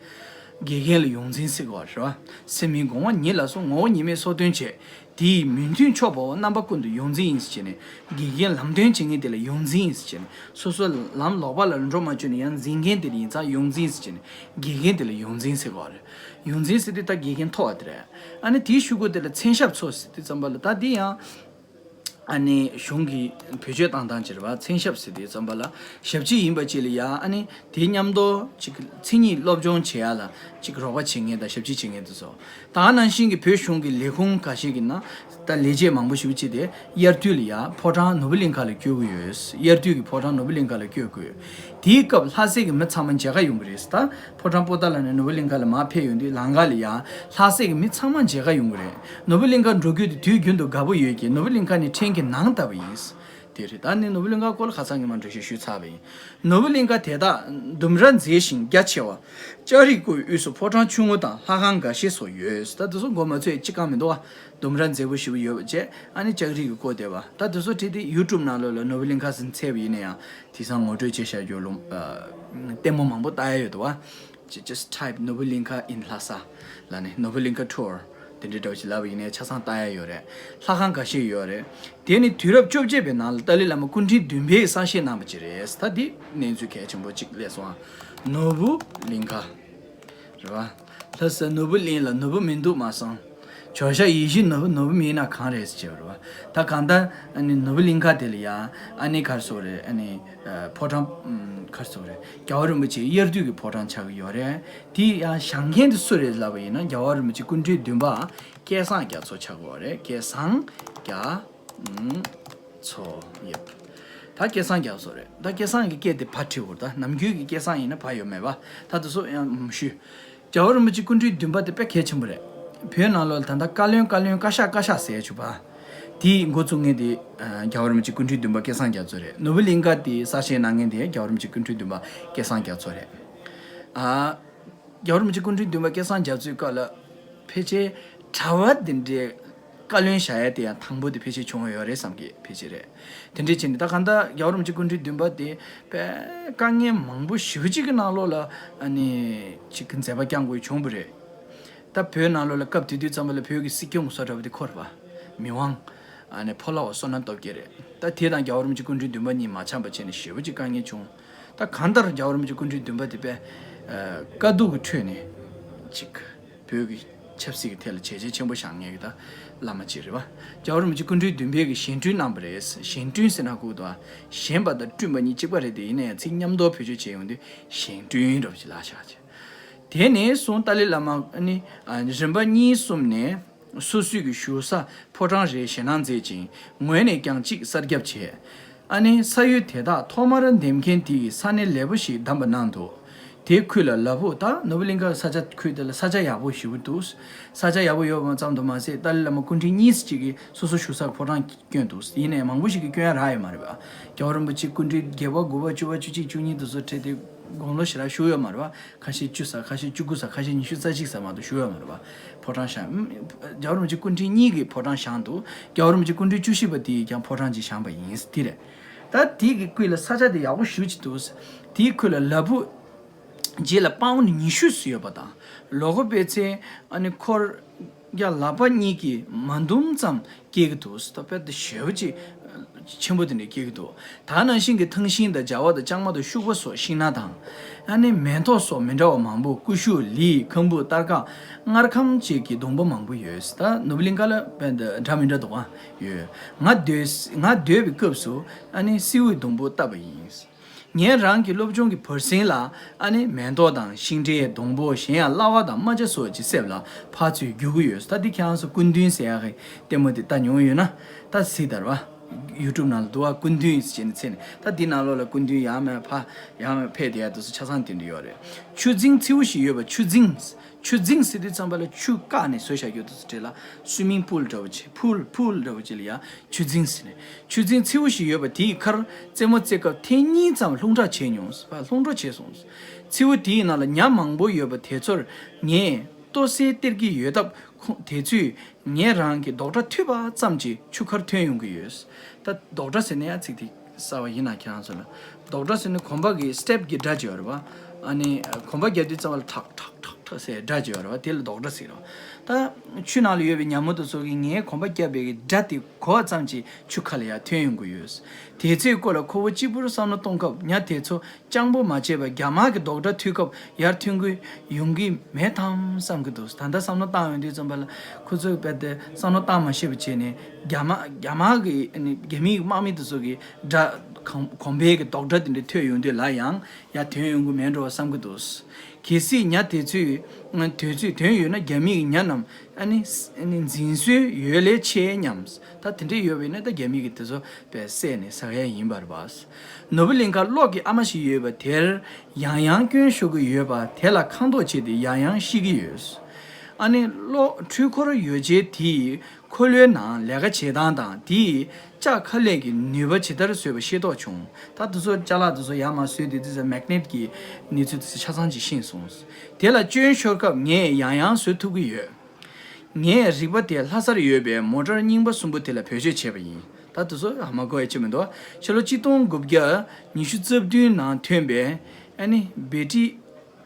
དགེ་རྒན་ལ་ཡོངས་འཛིན་ཟེར་གི་བ་རེད་བ། སེམས་མི་དགོངས་པ་ཉིད་ལ་གསུངས། ངོ་བོ་ཉིད་མེད་སོ་སྟོན་བྱས། དེའི་མོས་མཐུན་ཕྱོགས་པོ་རྣམ་པ་ཀུན་ཏུ་ཡོངས་འཛིན་ཡིན་ཟེར་བྱས་ནས། དགེ་རྒན་ལམ་སྟོན་བྱེད་མཁན་དེ་ལ་ཡོངས་འཛིན་ཡིན་ཟེར་བྱས་ནས། སོ་སོ་ལམ་ལོག་པ་ལ་འགྲོ་མ་བཅུག་ནས་ཡང་འཛིན་མཁན་དེ་ལ་ཡིན་ཙང་ཡོངས་འཛིན་ཟེར་བྱས་ནས། དགེ་རྒན་དེ་ལ་ཡོངས་འཛིན་ཟེར་གི་བ་རེད། ཡོངས་འཛིན་ཟེར་དུས་ད་དགེ་རྒན་མཐོ་བ་དེ་རེད། ཨ་ནི་དེའི་ཤུ་གུ་དེ་ལ་མཚན་ཞབས་ཚོ་ཟེར་དུས་ཙམ་པ་ལ་ད་དེ་ཡང་ཨ་ནི་གཞུང་གི་བེད་སྤྱོད་བཏང་སྟངས་ཅིག་རེད་བ། མཚན་ཞབས་ཟེར་དུས་ཙམ་པ་ལ་ཞབས་ཕྱི་ཡིན་པ་ཅིག་ལ་ཡ་ཨ་ནི་དེ་མཉམ་དུ་ཅིག་མཚན་ཉིད་སློབ་སྦྱོང་བྱེད་ཡ་ལ་ཅིག་རོགས་པ་བྱེད་མཁན་དང་ཞབས་ཕྱི་བྱེད་མཁན་དེ་ཚོ། ད་ག་ནང་བཞིན་གྱི་བོད་གཞུང་གི་ལས་ཁུངས་ཁ་ཤས་ཀྱི་ནང་ད་ལས་བྱེད་མང་པོ་ཞིག་བྱས་ཏེ་དབྱར་དུས་ལ་ཡ་ཕོ་བྲང་ནོར་བུ་གླིང་ཁ་ལ་བསྐྱོད་ཀྱི་ཡོད། དབྱར་དུས་ཀྱི་ཕོ་བྲང་ནོར་བུ་གླིང་ཁ་ལ་བསྐྱོད་དགོས། དེའི་སྐབས་ལྷ་སའི་གི་མི་ཚང་མ་མཇལ་ཁ་ཡོང་གི་རེད། ད་ཕོ་བྲང་པོ་ཏཱ་ལ་ནས་ནོར་བུ་གླིང་ཁ་ལ་མར་ཕེབས་ཡོང་དུས་ལམ་ཁ་ལ་ཡ་ལྷ་སའི་གི་མི་ཚང་མ་མཇལ་ཁ་ཡོང་གི་རེད། ནོར་བུ་གླིང་ཁ་འགྲོ་རྒྱུ་དེ་དུས་རྒྱུན་དུ་དགའ་པོ་ཡོད་ཀྱི། ནོར་བུ་གླིང་ཁ་ནི་ཕྲན་གྱི་ནང་ལྟ་བུ་ཡིན། དེ་རེད། ད་ནི་ནོར་བུ་གླིང་ཁ་སྐོར་ལ་ཁ་སང་ཉི་མ་འགྲེལ་བཤད་ཞུས་ཚར་བ་ཡིན། ནོར་བུ་གླིང་ཁ་དེ་དག་ལྡུམ་ར་མཛེས་ཤིང་རྒྱ་ཆེ་བ། ལྕགས་རིའི་སྐོར་དབུས་སུ་ཕོ་བྲང་ཆུང་ངུ་དང་ལྷ་ཁང་འགའ་ཤས་སོགས་ཡོད། ད་དེ་ཚོ་མགོ་མ་ཚོས་ཅི་གང་མི་འདུག་བ། ལྡུམ་ར་མཛེས་པོ་ཞེ་པོ་ཡོད་པ་བཅས་ཨ་ནི་ལྕགས་རིའི་སྐོར་དེ་བ། ད་དེ་ཚོ་བྲིས་ཏེ་ཡུ་ཊུབ་ནང་ལོགས་ལ་ནོར་བུ་གླིང་ཁ་ཟེར་འཚོལ་བ་ཡིན་ན་ཡང་དེང་སང་ངོ་སྤྲོད་བྱས་བཞག་རྒྱུ་ལོ། ལྟད་མོ་མང་པོ་ལྟ་ཡ་ཡོད་འདུག་བ། Ju- just type Norbulingka in Lhasa ལ་ནི་ནོར་བུ་གླིང་ཁ་ཊུར་དེ་འདྲའི་འདྲ་བོ་ཞིག་ལབ་པ་ཡིན་ནའི་ཆ་ཚང་ལྟ་ཡ་ཡོད་རེད། ལྷ་ཁང་འགའ་ཤས་ཡོད་རེད། དེ་ནི་དུས་རབས་བཅོ་བརྒྱད་པའི་ནང་ལ་ཏཱ་ལའི་བླ་མ་སྐུ་ཕྲེང་བདུན་པས་གསར་བཞེངས་གནང་བ་ཅིག་རེད། ད་འདི་གནས་ཚུལ་གལ་ཆེན་པོ་གཅིག་སླེབས་སོང་ཨ། ནོར་བུ་གླིང་ཁ་རེད་བ། ལྷ་ས་ནོར་བུ་གླིང་ལ་ནོར་བུ་མི་འདུག་མ་གསུངས། ཇོ་ཤཱཀ་ཡིད་བཞིན་ནོར་བུ་ནོར་བུ་མིན་ན་གང་རེད་ཟེར་བ་རེད་བ། ད་གང་ལྟར་ཨ་ནི་ནོར་བུ་གླིང་ཁ་དེ་ལ་ཡ་ཨ་ནི་ག་རེ་ཟེར་དགོས་རེད། ཨ་ནི་ཕོ་བྲང་ག་རེ་ཟེར་དགོས་རེད། རྒྱལ་བ་རིན་པོ་ཆེའི་དབྱར་དུས་ཀྱི་ཕོ་བྲང་ཆགས་ཀྱི་ཡོད་རེད། དེ་ཡང་བཞེངས་མཁན་དེ་སུ་རེད་ལབ་པ་ཡིན་ན་རྒྱལ་བ་རིན་པོ་ཆེ་སྐུ་ཕྲེང་བདུན་པ་སྐལ་བཟང་རྒྱ་མཚོ་ཆགས་ཀྱི་ཡོད་རེད། སྐལ་བཟང་རྒྱ་མཚོ་ཡབ། ད་སྐལ་བཟང་རྒྱ་མཚོ་རེད། ད་སྐལ་བཟང་གི་སྐད་དེ་བ་བྲིས་འོར། ད་ནམ་རྒྱུན་གྱི་སྐལ་བཟང་ཡིན་ན་བ་ཡོད་མེད་པ། ད་དེ་ཚོ་ཡང་མི་ཞུ། རྒྱལ་བ་རིན་པོ་ཆེ་སྐུ་ཕྲེང་བདུན་པ་དེ་དཔེ་གལ་ཆེན་པོ་རེད། བོད་ནང་ལོགས་ལ་ད་ལྟ་བཀའ་བློན་བཀའ་བློན་བཀའ་ཤག་བཀའ་ཤག་ཟེར་ཡ་བྱུག་པ། དེའི་འགོ་བཙུགས་མཁན་དེ་ཨ་རྒྱལ་བ་རིན་པོ་ཆེ་སྐུ་ཕྲེང་བདུན་པ་སྐལ་བཟང་རྒྱ་མཚོ་རེད། ནོར་བུ་གླིང་ཁ་དེ་གསར་བཞེངས་གནང་མཁན་དེ་རྒྱལ་བ་རིན་པོ་ཆེ་སྐུ་ཕྲེང་བདུན་པ་སྐལ་བཟང་རྒྱ་མཚོ་རེད། ཨ་རྒྱལ་བ་རིན་པོ་ཆེ་སྐུ་ཕྲེང་བདུན་པ་སྐལ་བཟང་རྒྱ་མཚོའི་སྐབས་ལ་ཕལ་ཆེར་གྲྭ་བ་དེ་འདྲའི་བཀའ་བློན་བཞག་ཡ་དེ་ཡང་དང་པོ་དེ་ཕལ་ཆེར་བྱུང་བ་ཡོད་རེད་བསམ་གི། ཕལ་ཆེར་རེད། དེ་འདྲའི་ཕྱིན་ནས་ད་གང་ལྟར་རྒྱལ་བ་རིན་པོ་ཆེ་སྐུ་ཕྲེང་བདུན་པ་དེ་དཔེ་དཀའ་ངལ་མང་པོ་ཞེ་པོ་ཅིག་གི་ནང་ལོགས་ལ་ཨ་ནི་ཅིག་གི་མཛད་པ་བསྐྱངས་དགོས་བྱུང་བ་རེད། ད་བོད་ནང་ལོགས་ལ་སྐབས་དེ་དུས་ཙམ་པ་ལ་བོད་ཀྱི་སྲིད་སྐྱོང་གི་བཟོ་འདྲ་བ་དེ་ཁོ་རེད་པ། མི་དབང་ཨ་ནི་ཕོ་ལྷ་བ་བསོད་ནམས་སྟོབས་རྒྱལ་རེད། ད་དེ་དང་རྒྱལ་བ་རིན་པོ་ཆེ་སྐུ་ཕྲེང་བདུན་པ་གཉིས་མ་འཆམ་པ་བྱས་ནས་ཞེ་པོ་ཅིག་དཀའ་ངལ་བྱུང་། ད་གང་ལྟར་རྒྱལ་བ་རིན་པོ་ཆེ་སྐུ་ཕྲེང་བདུན་པ་དེ་དཔེ་ དཀའ་སྡུག་གི་ཁྲོད་ནས་ཅིག་བོད་ཀྱི་ཆབ་སྲིད་ཀྱི་ཐད་ལ་བྱས་རྗེས་ཆེན་པོ་བཞག་མཁན་གྱི་ད་བླ་མ་ཅིག་རེད་པ། རྒྱལ་བ་རིན་པོ་ཆེ་སྐུ་ཕྲེང་བདུན་པའི་གི་བཞེངས་སྐྲུན་གནང་བ་རེད། བཞེངས་སྐྲུན་ཟེར་ན་ཁུག་ཏུ་བཞེངས་པ་དང་བསྐྲུན་པ་གཉིས་གཅིག་པ་རེད་དེ། ཡིན་ན་ཡང་ཚིག་མཉམ་འདོགས་བེད་སྤྱོད་བྱས་ཡོང་དུས་བཞེངས་སྐྲུན་འདྲ་པོ་ཅིག་ལབ་བཞག་ཅིག་དེ་ནས་བཟུང་ཏཱ་ལའི་བླ་མ་ཨ་ནི་རིམ་པ་གཉིས་གསུམ་ནས་སོ་སོའི་གི་བཞུགས་ས་ཕོ་བྲང་རེ་ཞེད་སྣང་མཛད་ཅིང་ངོས་ནས་ཀྱང་གཅིག་གསར་བརྒྱབ་བྱས། ཨ་ནི་ས་ཡུལ་དེ་དག་ཐོག་མར་འདེམས་མཁན་དེ་ཡིས་ས་གནས་ལེགས་པོ་ཞིག་བདམས་པ་གནང་འདུག་དེའི་ཁུལ་ལ་ལ་ཕུག་ད་ནོར་བུ་གླིང་ཁ་ས་ཆ་ཁུལ་དེ་ལ་ས་ཆ་ཡག་པོ་ཞེ་པོ་འདུག་ས་ཆ་ཡག་པོ་ཡོད་པ་ཙམ་དུ་མ་ཟད་ཏཱ་ལའི་བླ་མ་སྐུ་ཕྲེང་གཉིས་གཅིག་གིས་སོ་སོ་བཞུགས་ས་ཕོ་བྲང་བསྐྱོན་འདུག་ཡིན་ནའི་མང་པོ་ཞིག་གིས་བསྐྱོན་ཡ་རག་ཡོད་མ་རེད་པ། རྒྱལ་བ་རིན་པོ་ཆེ་སྐུ་ཕྲེང་བརྒྱད་པ་དགུ་པ་བཅུ་པ་བཅུ་གཅིག་བཅུ་གཉིས་དེ་ཚོ་ཁྲིད་དེ་དགུང་ལོ་ཞེ་དྲག་བཞུགས་ཡོད་མ་རེད་པ། ཁ་ཤས་བཅུ་ཙམ། ཁ་ཤས་བཅུ་དགུ་ཙམ། ཁ་ཤས་ཉི་ཤུ་རྩ་གཅིག་ཙམ་མ་གཏོགས་བཞུགས་ཡོད་མ་རེད་པ། ཕོ་བྲང་བཞེངས། རྒྱལ་བ་རིན་པོ་ཆེ་སྐུ་ཕྲེང་གཉིས་ཀྱིས་ཕོ་བྲང་བཞེངས་འདུག་རྒྱལ་བ་རིན་པོ་ཆེ་སྐུ་ཕྲེང་བཅུ་བཞི་པ་དེ་ཡིས་ཀྱང་ཕོ་བྲང་ཅིག་བཞེངས་པ་ཡིན། དེ་རེད། ད་དེ་གི་ཁུལ་ལ་ས་ཆ་དེ་ཡག་པོ་ཞེ་པོ་ཅིག་འདུག་དེའི་ཁུལ་ལ་ལ་ཕུག་རྗེས་ལ་པའོན་ཉི་ཤུ་ཙམ་ཡོད་པ་དང་། ལོ་གོ་པའི་ཚེ་ཨ་ནི་འཁོར་རྒྱ་ལག་པ་གཉིས་ཀྱིས་མ་འདུམ་ཙམ་སྐྱེལ་གྱི་འདུག་ད་དཔེ་དེ་ཞེ་པོ་ཅིག་ཆེན་པོ་དེ་འདྲ་སྐྱེལ་གྱི་འདུག་ད་ནང་བཞིན་གྱི་ཐང་ཤིང་དང་སྦྱར་བ་དང་ལྕང་མ་དང་ཤུག་པ་སོགས་ཤིང་སྣ་དང་། ཨ་ནི་མེ་ཏོག་སོགས་མི་འདྲ་བ་མང་པོ། ཀུ་ཤུ། ལི། ཁམ་བུ། སྟར་ཁ། མངར་ཁམ་བཅས་ཀྱི་སྡོང་པོ་མང་པོ་ཡོད། ད་ནོར་བུ་གླིང་ཁ་ལ་དཔེ་འདི་འདྲ་མི་འདྲ་འདུག་ཨ། ཡོད། ང་སྡོད་ང་སྡོད་པའི་སྐབས་སུ་ཨ་ནི་སེའུའི་སྡོང་པོ་བཏབ་པ་ཡིན། ངས་རང་གི་སློབ་སྦྱོང་གི་བར་གསེང་ལ་ཨ་ནི་མེ་ཏོག་དང་ཤིང་འབྲས། སྡོང་པོ། གཞན་ཡང་གླ་བ་དང་རྨ་བྱ་སོགས་ཀྱི་གསེབ་ལ་ཕར་ཚུར་རྒྱུག་གི་ཡོད། ད་འདི་ཁྱེད་རང་ཚོ་སྐུ་མདུན་ཟེར་ཡག་གི་ལྟད་མོ་དེ་ལྟ་མྱོང་ཡོད་ན་ད་གཟིགས་དང་ར། ཡུ་ཊུབ་ནང་ལ་འདུག་ཨ། སྐུ་མདུན་ཟེར་ནས་འཚོལ་ནས། ད་འདི་ནང་ལོགས་ལ་སྐུ་མདུན་ཡར་མར་ཕར་ཡར་མར་ཕེབས་བསྡད་ཡ་དེ་ཚོ་ཆ་ཚང་དེ་འདྲ་ཡོད་རེད། ཆུ་རྫིང་མཚེའུ་ཞིག་ཡོད་པ། ཆུ་རྫིང་། ཆུ་རྫིང་ཟེར་དུས་ཙམ་པ་ལ་ཆུ་བཀག་ནས་བཟོས་བཞག་རྒྱུ་དེ་ཚོ་བྲིས་ལ་སུའི་མིང་པུལ་འདྲ་བོ་བྱས། ཕུལ་ཕུལ་འདྲ་བོ་བྱས་ལ་ཡ་ཆུ་རྫིང་ཟེར་ནས། ཆུ་རྫིང་མཚེའུ་ཞིག་ཡོད་པ་དེའི་ཁར་རྩེད་མོ་རྩེ་སྐབས་ཐེངས་གཉིས་ཙམ་ལྷུང་དྲགས་བྱས་མྱོང་། ལྷུང་དྲགས་བྱས་སོང་། མཚེའུ་དེའི་ནང་ལ་ཉ་མང་པོ་ཡོད་པ་དེ་ཚོར་ངས་ལྟོ་སེ་སྟེར་གྱི་ཡོད་སྟབས་ཁོང་དེ་ཚོས་ངས་རང་གི་རྡོག་སྒྲ་ཐོས་པ་ཙམ་གྱིས་ཆུ་ཁར་ཐོན་ཡོང་གི་ཡོད། ད་རྡོག་སྒྲ་ཟེར་ན་ཡང་ཚིག་དེ་གསར་པ་ཡིན་ན་ཁྱེད་རང་ཚོ་ལ། རྡོག་སྒྲ་ཟེར་ན་གོམ་པ་གི་སི་ཊེབ་གི་སྒྲ་ཅིག་ཡོད་རེད་པ། ཨ་ནི་གོམ་པ་རྒྱག་དུས་ཙམ་པ་ལ་ཁྲག་ཁྲག་ཁྲག་ཁྲག་ཟེར་སྒྲ་ཅིག་ཡོད་རེད་པ། དེ་ལ་རྡོག་སྒྲ་ཟེར་རེད་པ། ད་ཆུ་ནང་ལ་ཡོད་པའི་ཉ་མོ་དེ་ཚོ་གིས་ངའི་གོམ་པ་བརྒྱབ་པའི་གི་སྒྲ་དེ་གོ་བ་ཙམ་གྱིས་ཆུ་ཁ་ལ་ཡར་ཐོན་ཡོང་གི་ཡོད། དེ་ཚོའི་སྐོར་ལ་ཁོ་བོ་གཅིག་པུར་བསམ་བློ་གཏོང་སྐབས་ཉ་དེ་ཚོ་སྤྱང་པོ་མ་བྱས་པར་རྒྱ་དམར་གྱི་རྡོག་སྒྲ་ཐོས་སྐབས་ཡར་ཐོན་གྱི་ཡོང་གི་མེད་དམ་བསམ་གྱི་འདུག་ད་ལྟ་བསམ་བློ་བཏང་ཡོང་དུས་ཙམ་པ་ལ་ཁོ་ཚོས་རྦད་དེ་བསམ་བློ་བཏང་མ་ཤེས་པ་བྱས་ནས་རྒྱ་དམར་རྒྱ་དམར་གྱི་ཨ་ནི་རྒྱ་མིའི་དམག་མི་དེ་ཚོ་གི་སྒྲ་གོམ་གོམ་པའི་གི་རྡོག་སྒྲ་དེ་འདྲ་ཐོས་ཡོང་དུས་ལ་ཡང་ཡར་ཐོན་ཡོང་གི་མེད་འགྲོ་བསམ་གྱི་འདུག་གལ་སྲིད་ཉ་དེ་ཚོས་དུས་ཚོད་ཐོན་ཡོད་ན་རྒྱ་མིའི་གི་ཉ་རྣམས་ཨ་ནི་ཨ་ནི་འཛིང་སྲོལ་ཡོད་ལས་ཆེ་སྙམ། ད་དེ་འདྲ་ཡོད་པ་ཡིན་ན་ད་རྒྱ་མི་གིས་དེ་ཚོ་དཔེ་བསད་ནས་ཟ་ཡ་ཡིན་པ་རེད་པ། ནོར་བུ་གླིང་ཁ་གློག་གི་ཨ་མ་ཞིག་ཡོད་པ་དེར་ཡང་ཡང་སྐྱོན་ཤོར་གྱི་ཡོད་པ་དེ་ལ་ཁ་མདོག་བྱས་ཏེ་ཡང་ཡང་ཤི་གི་ཡོད། ཨ་ནི་གློག་འཕྲུལ་འཁོར་ཡོ་བྱད་དེའི་ཁོར་ཡུག་ནང་ལས་ཀ་བྱེད་སྟངས་དང་དེའི་ལྕགས་ཁ་ལས་ཀྱི་ནུས་པ་ཇི་ལྟར་བཟོས་པ་ཤེས་རྟོགས་བྱུང་། ད་དེ་ཚོ་ཅ་ལག་དེ་ཚོ་ཡར་མར་བཟོས་ཏེ་དེ་ཚོ་མེག་ནེཊ་གི་གནས་ཚུལ་དེ་ཚོ་ཆ་ཚང་ཅིག་ཤེས་སོང་། དེ་ལ་སྐྱོན་ཤོར་སྐབས་ངས་ཡང་ཡང་བཟོ་ཐུབ་ཀྱི་ཡོད། ངས་རིག་པ་དེ་ལྷ་སར་ཡོད་པའི་མོ་ཊར་རྙིང་པ་གསུམ་པོ་དེ་ལ་བེད་སྤྱོད་བྱས་པ་ཡིན། ད་དེ་ཚོ་ཧ་མ་གོ་ཡ་ཅི་མི་འདུག་ཕྱི་ལོ་གཅིག་སྟོང་དགུ་བརྒྱ་ཉི་ཤུ་རྩ་བདུན་ནང་ཐོན་པའི་ཨ་ནི་བེ་ཏི་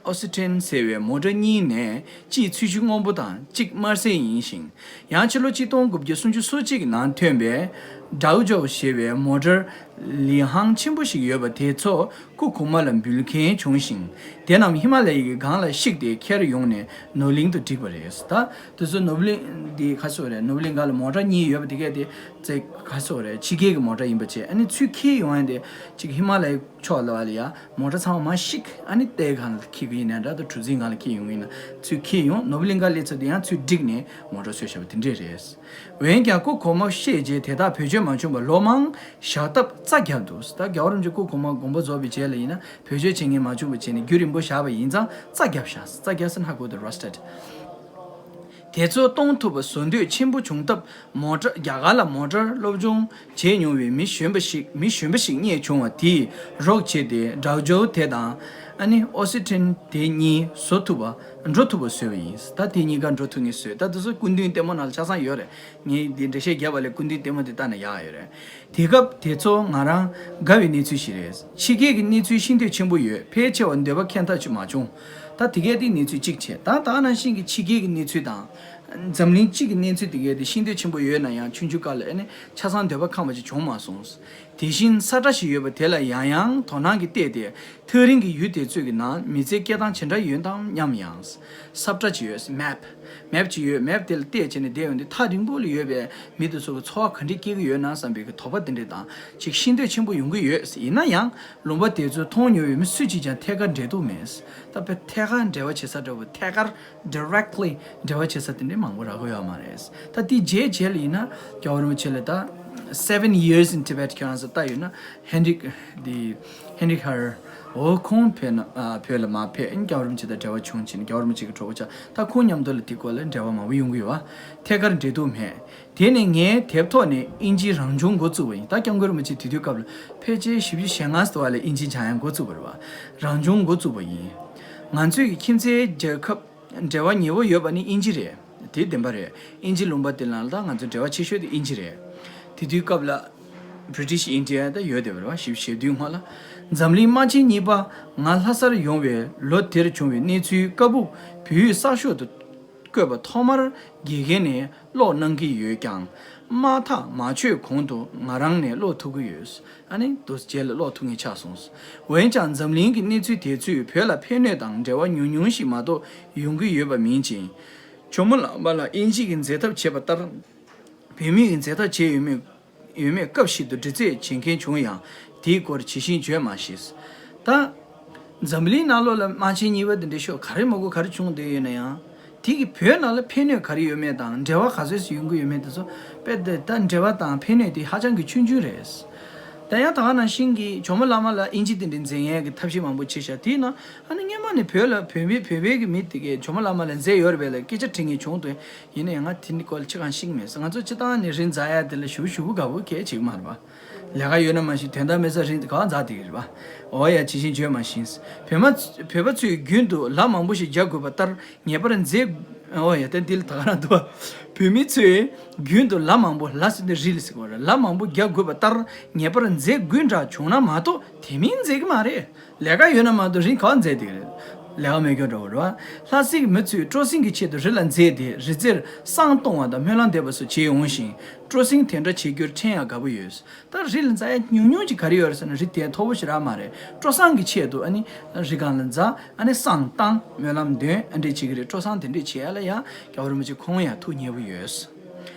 ཨོ་སི་ཊན་ཟེར་བའི་མོ་ཊར་གཉིས་ནས་གཅིག་ཚོས་གཞི་སྔོན་པོ་དང་གཅིག་དམར་སེར་ཡིན་ཞིང་། ཡང་ཕྱི་ལོ་གཅིག་སྟོང་དགུ་བརྒྱ་སུམ་ཅུ་སོ་གཅིག་ནང་ཐོན་པའི་ཌའུ་ཇོ་ཞེས་པའི་མོ་ཊར་ལི་ཧང་ཆེན་པོ་ཞིག་ཡོད་པ་དེ་ཚོ་སྐུ་གོང་མ་ལ་འབུལ་མཁན་བྱུང་ཞིང་། དེ་རྣམས་ཧི་མ་ལ་ཡའི་གངས་ལ་གཤེགས་ཏེ་ཁྱེར་ཡོང་ནས་ནོར་གླིང་དུ་བསྒྲིགས་པ་རེད། ད་དེ་ཚོ་ནོར་གླིང་འདི་ག་ཟེར་རེད། ནོར་གླིང་ག་ལ་མོ་ཊ་གཉིས་ཡོད་པ་དེ་གས་དེ་ཙེ་ག་ཟེར་རེད། ཕྱི་རྒྱལ་གྱི་མོ་ཊ་ཡིན་པ་བྱས། ཨ་ནི་ཚུར་འཁྱེར་ཡོང་ཡ་དེ་ཅིག་ཧི་མ་ལ་ཡའི་ཕྱོགས་ལ་བ་ལ་ཡ་མོ་ཊ་ཚང་མ་མར་བཤིག་ཨ་ནི་ལྟའི་སྒང་ལ་འཁྱེར་གི་ཡིན་ན་འདྲ། ད་གྲུ་གཟིངས་སྒང་ལ་འཁྱེར་ཡོང་གི་ཡིན་ན། ཚུར་འཁྱེར་ཡོང་། ནོར་བུ་གླིང་ག་སླེབས་ཚར་དུས་ཡང་ཚུར་བསྒྲིགས་ནས་མོ་ཊ་བཟོས་བཞག་པ་དེ་འདྲས་རེད། འོན་ཀྱང་སྐུ་གོང་མ་གཤེགས་རྗེས་དེ་དག་བེད་སྤྱོད་མ་བྱུང་བར་ལོ་མང་བཞག་སྟབས་རྩྭ་བརྒྱབ་འདུག་ད་རྒྱལ་བ་རིན་པོ་ཆེ་སྐུ་གོང་མ་དགོངས་པ་རྫོགས་པའི་རྗེས་ལ་ཡིན་ན་བེད་སྤྱོད་བྱེད་མཁན་མ་བྱུང་བ་བྱས་ནས་རྒྱུན་རིང་པོ་བཞག་པ་ཡིན་ཙང་རྩྭ་བརྒྱབ་བཞག་རྩྭ་བརྒྱབ་ཟེར་ན་ཧ་གོ་འདུག་རོ་སི་ཊེཌ། དེ་ཚོ་གཏོང་ཐུབ་པ་བཟོ་འདོད་ཆེན་པོ་བྱུང་སྟབས། མོ་ཊ་རྒྱ་གར་ལ་མོ་ཊར་སློབ་སྦྱོང་བྱས་མྱོང་བའི་མི་གཞོན་པ་ཞིག་མི་གཞོན་པ་ཞིག་རྙེད་བྱུང་བ་དེས་རོགས་བྱས་ཏེ་ཌའུ་ཇོ་དེ་དང་ཨ་ནི་ཨོ་སི་ཊན་དེ་གཉིས་བཟོ་ཐུབ་པ་འགྲོ་ཐུབ་པ་བཟོས་པ་ཡིན། ད་དེ་གཉིས་ཀ་འགྲོ་ཐུབ་ངེས་བཟོས། ད་དེ་ཚོ་སྐུ་མདུན་ལྟད་མོ་ནང་ལ་ཆ་ཚང་ཡོད་རེད། ངས་འདི་འགྲེལ་བཤད་བརྒྱབ་པ་ལས་སྐུ་མདུན་ལྟད་མོ་དེ་ལྟ་ན་ཡག་ཡོད་རེད། དེ་སྐབས་དེ་ཚོ་ང་རང་དགའ་བའི་གནས་ཚུལ་ཞིག་རེད། ཕྱི་རྒྱལ་གྱི་གནས་ཚུལ་ཤེས་འདོད་ཆེན་པོ་ཡོད། ཕལ་ཆེ་བ་འདོད་པ་ཁེངས་ཐག་ཆོད་མ་བྱུང་། ད་དེ་གས་དེ་གནས་ཚུལ་གཅིག་བྱས། ད་ད་ནང་བཞིན་གྱི་ཕྱི་རྒྱལ་གྱི་གནས་ཚུལ་དང་། འཛམ་གླིང་སྤྱི་གི་གནས་ཚུལ་དེ་གས་དེ་ཤེས་འདོད་ཆེན་པོ་ཡོད་ན་ཡང་ཆུང་ཆུང་སྐབས་ལ་ཨ་ནི་ཆ་ཚང་འདོད་པ་ཁེངས་པ་ཅིག་བྱུང་མ་སོང་། དེ་བཞིན་ས་ཁྲ་ཞིག་ཡོད་པ་དེ་ལ་ཡང་ཡང་དོ་སྣང་གིས་བལྟས་ཏེ། ཐག་རིང་གི་ཡུལ་དེ་ཚོའི་ནང་མི་ཚེའི་སྐྱེལ་སྟངས་ཇི་འདྲ་ཡོད་དམ་སྙམ་ཡང་། ས་ཁྲ་ཅིག་ཡོད། མེབ། མེབ་ཅིག་ཡོད། མེབ་དེ་ལ་བལྟས་བྱས་ནས་བསྡད་ཡོང་དུས། ཐག་རིང་པོ་ལ་ཡོད་པའི་མི་དེ་ཚོ་གི་འཚོ་བ་ག་འདྲས་སྐྱེལ་གྱི་ཡོད་ན་བསམ་པའི་གི་དོགས་པ་དེ་འདྲས་དང་ཅིག་ཤེས་འདོད་ཆེན་པོ་ཡོང་གི་ཡོད། ཡིན་ན་ཡང་ལུང་པ་དེ་ཚོ་མཐོང་མྱོང་བའི་མི་སུ་གཅིག་ཀྱང་ཐད་ཀར་འབྲེལ་གཏུག་མེད། ད་དཔེ་ཐད་ཀར་འབྲེལ་བ་བྱེད་ས་འདྲ་བོ། ཐད་ཀར་directly འབྲེལ་བ་བྱེད་ས་དེ་འདྲའི་མང་པོ་རག་གི་ཡོད་མ་རེད། ད་དེའི་རྗེས་རྗེས་ལ་ཡིན་ན་རྒྱལ་བ་རིན་པོ་ཆེ་ལ་ད་Seven Years in Tibet ཁྱེད་རང་ཚོ་ལྟ་ཡོད་ན། ཧེན་རིག་དེ་ཧེན་རིག་ཧར། འོ་ཁོང་བོད་ན་ཨ་བོད་ལ་མར་ཕེབས། རྒྱལ་བ་རིན་པོ་ཆེ་དང་འབྲེལ་བ་བྱུང་ཕྱིན། རྒྱལ་བ་རིན་པོ་ཆེ་གི་གྲོགས་པོ་ཆགས། ད་ཁོང་མཉམ་དུ་ལ་དེ་སྐོར་ལ་འབྲེལ་བ་མང་པོ་ཡོང་གི་ཡོད་པ། ཐད་ཀར་འབྲེལ་གཏུག་མེད། དེ་ནས་ངས་དེབ་ཐོག་ནས་དབྱིན་ཇིའི་རང་བྱུང་འགོ་བཙུགས་པ་ཡིན། ད་སྐྱབས་མགོན་རིན་པོ་ཆེ་དེ་དུས་སྐབས་ལ་ཕལ་ཆེར་བཞི་བཅུ་ཞེ་ལྔ་ཙམ་བ་ལ་དབྱིན་ཇི་སྦྱང་ཡག་འགོ་བཙུགས་པ་རེད་པ། རང་བྱུང་འགོ་བཙུགས་པ་ཡིན། ང་ཚོའི་ཁྱིམ་མཚེས་རྒྱལ་ཁབ་འབྲེལ་བ་ཉེ་བོ་ཡོད་པ་ནི་དབྱིན་ཇི་རེད། དེ་བདེན་པ་རེད། དབྱིན་ཇི་ལུང་པ་དེ་ནང་ལ་ད་ང་ཚོ་འབྲེལ་བ་ཆེ་ཤོས་དེ་དབྱིན་ཇི་རེད། དེ་དུས་སྐབས་ལ་British India ད་ཡོད་བསྡད་པ་རེད་པ། བཞི་བཅུ་ཞེ་བདུན་སྔོན་ལ། འཛམ་གླིང་དམག་ཆེན་གཉིས་པ་ང་ལྷ་སར་ཡོང་བའི་ལོ་དེར་བྱུང་བའི་གནས་ཚུལ་བཀའ་སྦུག་བོད་ཡིག་གསར་ཤོག་ཏུ་བཀོད་པ་ཐོག་མར་དགེ་རྒན་ནས་ཀློག་གནང་གི་ཡོད་ཀྱང་། དམག་ཐག་མ་ཆོད་གོང་དུ་ང་རང་ནས་ཀློག་ཐུབ་ཀྱི་ཡོད། ཨ་ནི་དུ་རྗེས་ལ་ཀློག་ཐུབ་མཁན་ཆགས་སོང་། འོན་ཀྱང་འཛམ་གླིང་གི་གནས་ཚུལ་དེ་ཚོས་བོད་ལ་ཕན་གནོད་དང་འབྲེལ་བ་ཉུང་ཉུང་ཞིག་མ་གཏོགས་ཡོང་གི་ཡོད་པ་མིན་ཅིང་། ཇོ་མོ་གླང་མ་ལགས་དབྱིན་ཇི་གིས་མཛད་ཐབས་བྱས་པ་ལྟར་བོད་མི་གིས་མཛད་ཐབས་བྱས་ཡོད་མེད་ཡོད་མེད་སྐབས་ཤིག་ཏུ་འདྲི་རྩད་བྱེད་མཁན་བྱུང་ཡང་། དེའི་སྐོར་ཇི་བཞིན་བརྗོད་མ་ཤེས། ད་འཛམ་གླིང་ནང་ལོགས་ལ་དམག་ཆེན་གཉིས་པ་དེ་འདྲ་ཤོག་ག་རེ་མང་པོ་ག་རེ་བྱུང་བསྡད་ཡོད་ན་ཡང་། དེ་གིས་བོད་ནང་ལ་ཕན་གནོད་ག་རེ་ཡོད་མེད་དང་འབྲེལ་བ་ག་ཚོད་ཅིག་ཡོང་གི་ཡོད་མེད་དེ་ཚོ་དཔེ་དེ་ད་འབྲེལ་བ་དང་ཕན་གནོད་དེ་ཧ་ཅང་གི་ཆུང་ཆུང་རེད། ད་ཡང་ད་ག་ནང་བཞིན་གྱི་ཇོ་མོ་གླང་མ་ལགས་དབྱིན་ཇི་དེ་འདྲའི་མཛད་མཁན་གྱི་ཐབས་ཤེས་མང་པོ་བྱས་ཤག་དེའི་ནང་ཨ་ནི་སྔོན་མ་ནས་བོད་ལ་བོད་མི་བོད་པའི་གི་མི་དེ་གས་ཇོ་མོ་གླང་མ་ལགས་མཛད་ཡོད་རེད་པས་ལབ་སྐད་ཆ་དྲི་མཁན་བྱུང་འདུག་ཡིན་ན་ཡང་ང་དེ་འདྲའི་སྐོར་ལ་ཅི་གང་ཤེས་ཀྱི་མེད། ང་ཚོ་སྤྱིར་བཏང་ནས་རི་འཛེག་ཡ་དེ་ལ་ཞུ་ཞུ་གི་དགའ་པོ་གལ་ཆེ་གི་མ་རེད་པ། ལས་ཀ་ཡོད་ན་མ་གཞི་དོན་དག་མེད་ས་རི་ག་པར་འཛེག་བསྡད་ཀྱི་རེད་པ། འོ་ཡ། ཇི་བཞིན་བརྗོད་མ་ཤེས། བོད་མ་བོད་པ་ཚོས་རྒྱུན་དུ་ལ་མང་པོ་ཞིག་རྒྱག་དགོས་པ་ལྟར་ངེས་པར་འཛེག་འོ་ཡ། དེ་འདི་ལ་ད་ག་རང་འདུག་པ། བོད་མི་ཚོས་རྒྱུན་དུ་ལ་མང་པོ། ལ་ཟེར་དུས་རི་ལ་ཟེར་གྱི་རེད། ལ་མང་པོ་རྒྱག་དགོས་པ་ལྟར་ངེས་པར་འཛེག་དགོས་འདྲ་བྱུང་ན་མ་གཏོགས་དེ་མིན་འཛེག་གི་མ་རེད། ལས་ཀ་ཡོད་ན་མ་གཏོགས་རི་ག་པར་འཛེག་བསྡད་ཀྱི་རེད། ལས་ཀ་མེད་རྒྱུ་འདྲ་བོ་རེད་པ། ལྷ་སའི་མི་ཚོས་སྤྲོ་གསེང་གི་ཆེད་དུ་རི་ལ་འཛེགས་ཏེ་རི་རྩེར་བསང་གཏོང་བ་དང་སྨོན་ལམ་འདེབས་པ་སོགས་བྱེད་འོང་ཞིང་། སྤྲོ་གསེང་དེ་འདྲ་བྱེད་རྒྱུར་ཕྲན་ཡང་དགའ་པོ་ཡོད། ད་རི་ལ་འཛེག་ཡ་ཉུང་ཉུང་ཅིག་ག་རེ་ཡོད་རེད་ཟེར་ན་རི་དེ་མཐོ་པོ་ཞིག་རག་མ་རེད། སྤྲོ་བསང་གི་ཆེད་དུ་ཨ་ནི་རི་སྒང་ལ་འཛེག་ཨ་ནི་བསང་བཏང་སྨོན་ལམ་འདོན་ཨ་འདྲས་བྱེད་ཀྱི་རེད། སྤྲོ་བསང་དེ་འདྲས་བྱེད་ཡ་ལ་ཡང་རྒྱལ་བ་རིན་པོ་ཆེ་ཁོང་ཡང་ཐུགས་མཉེས་པོ་ཡོད།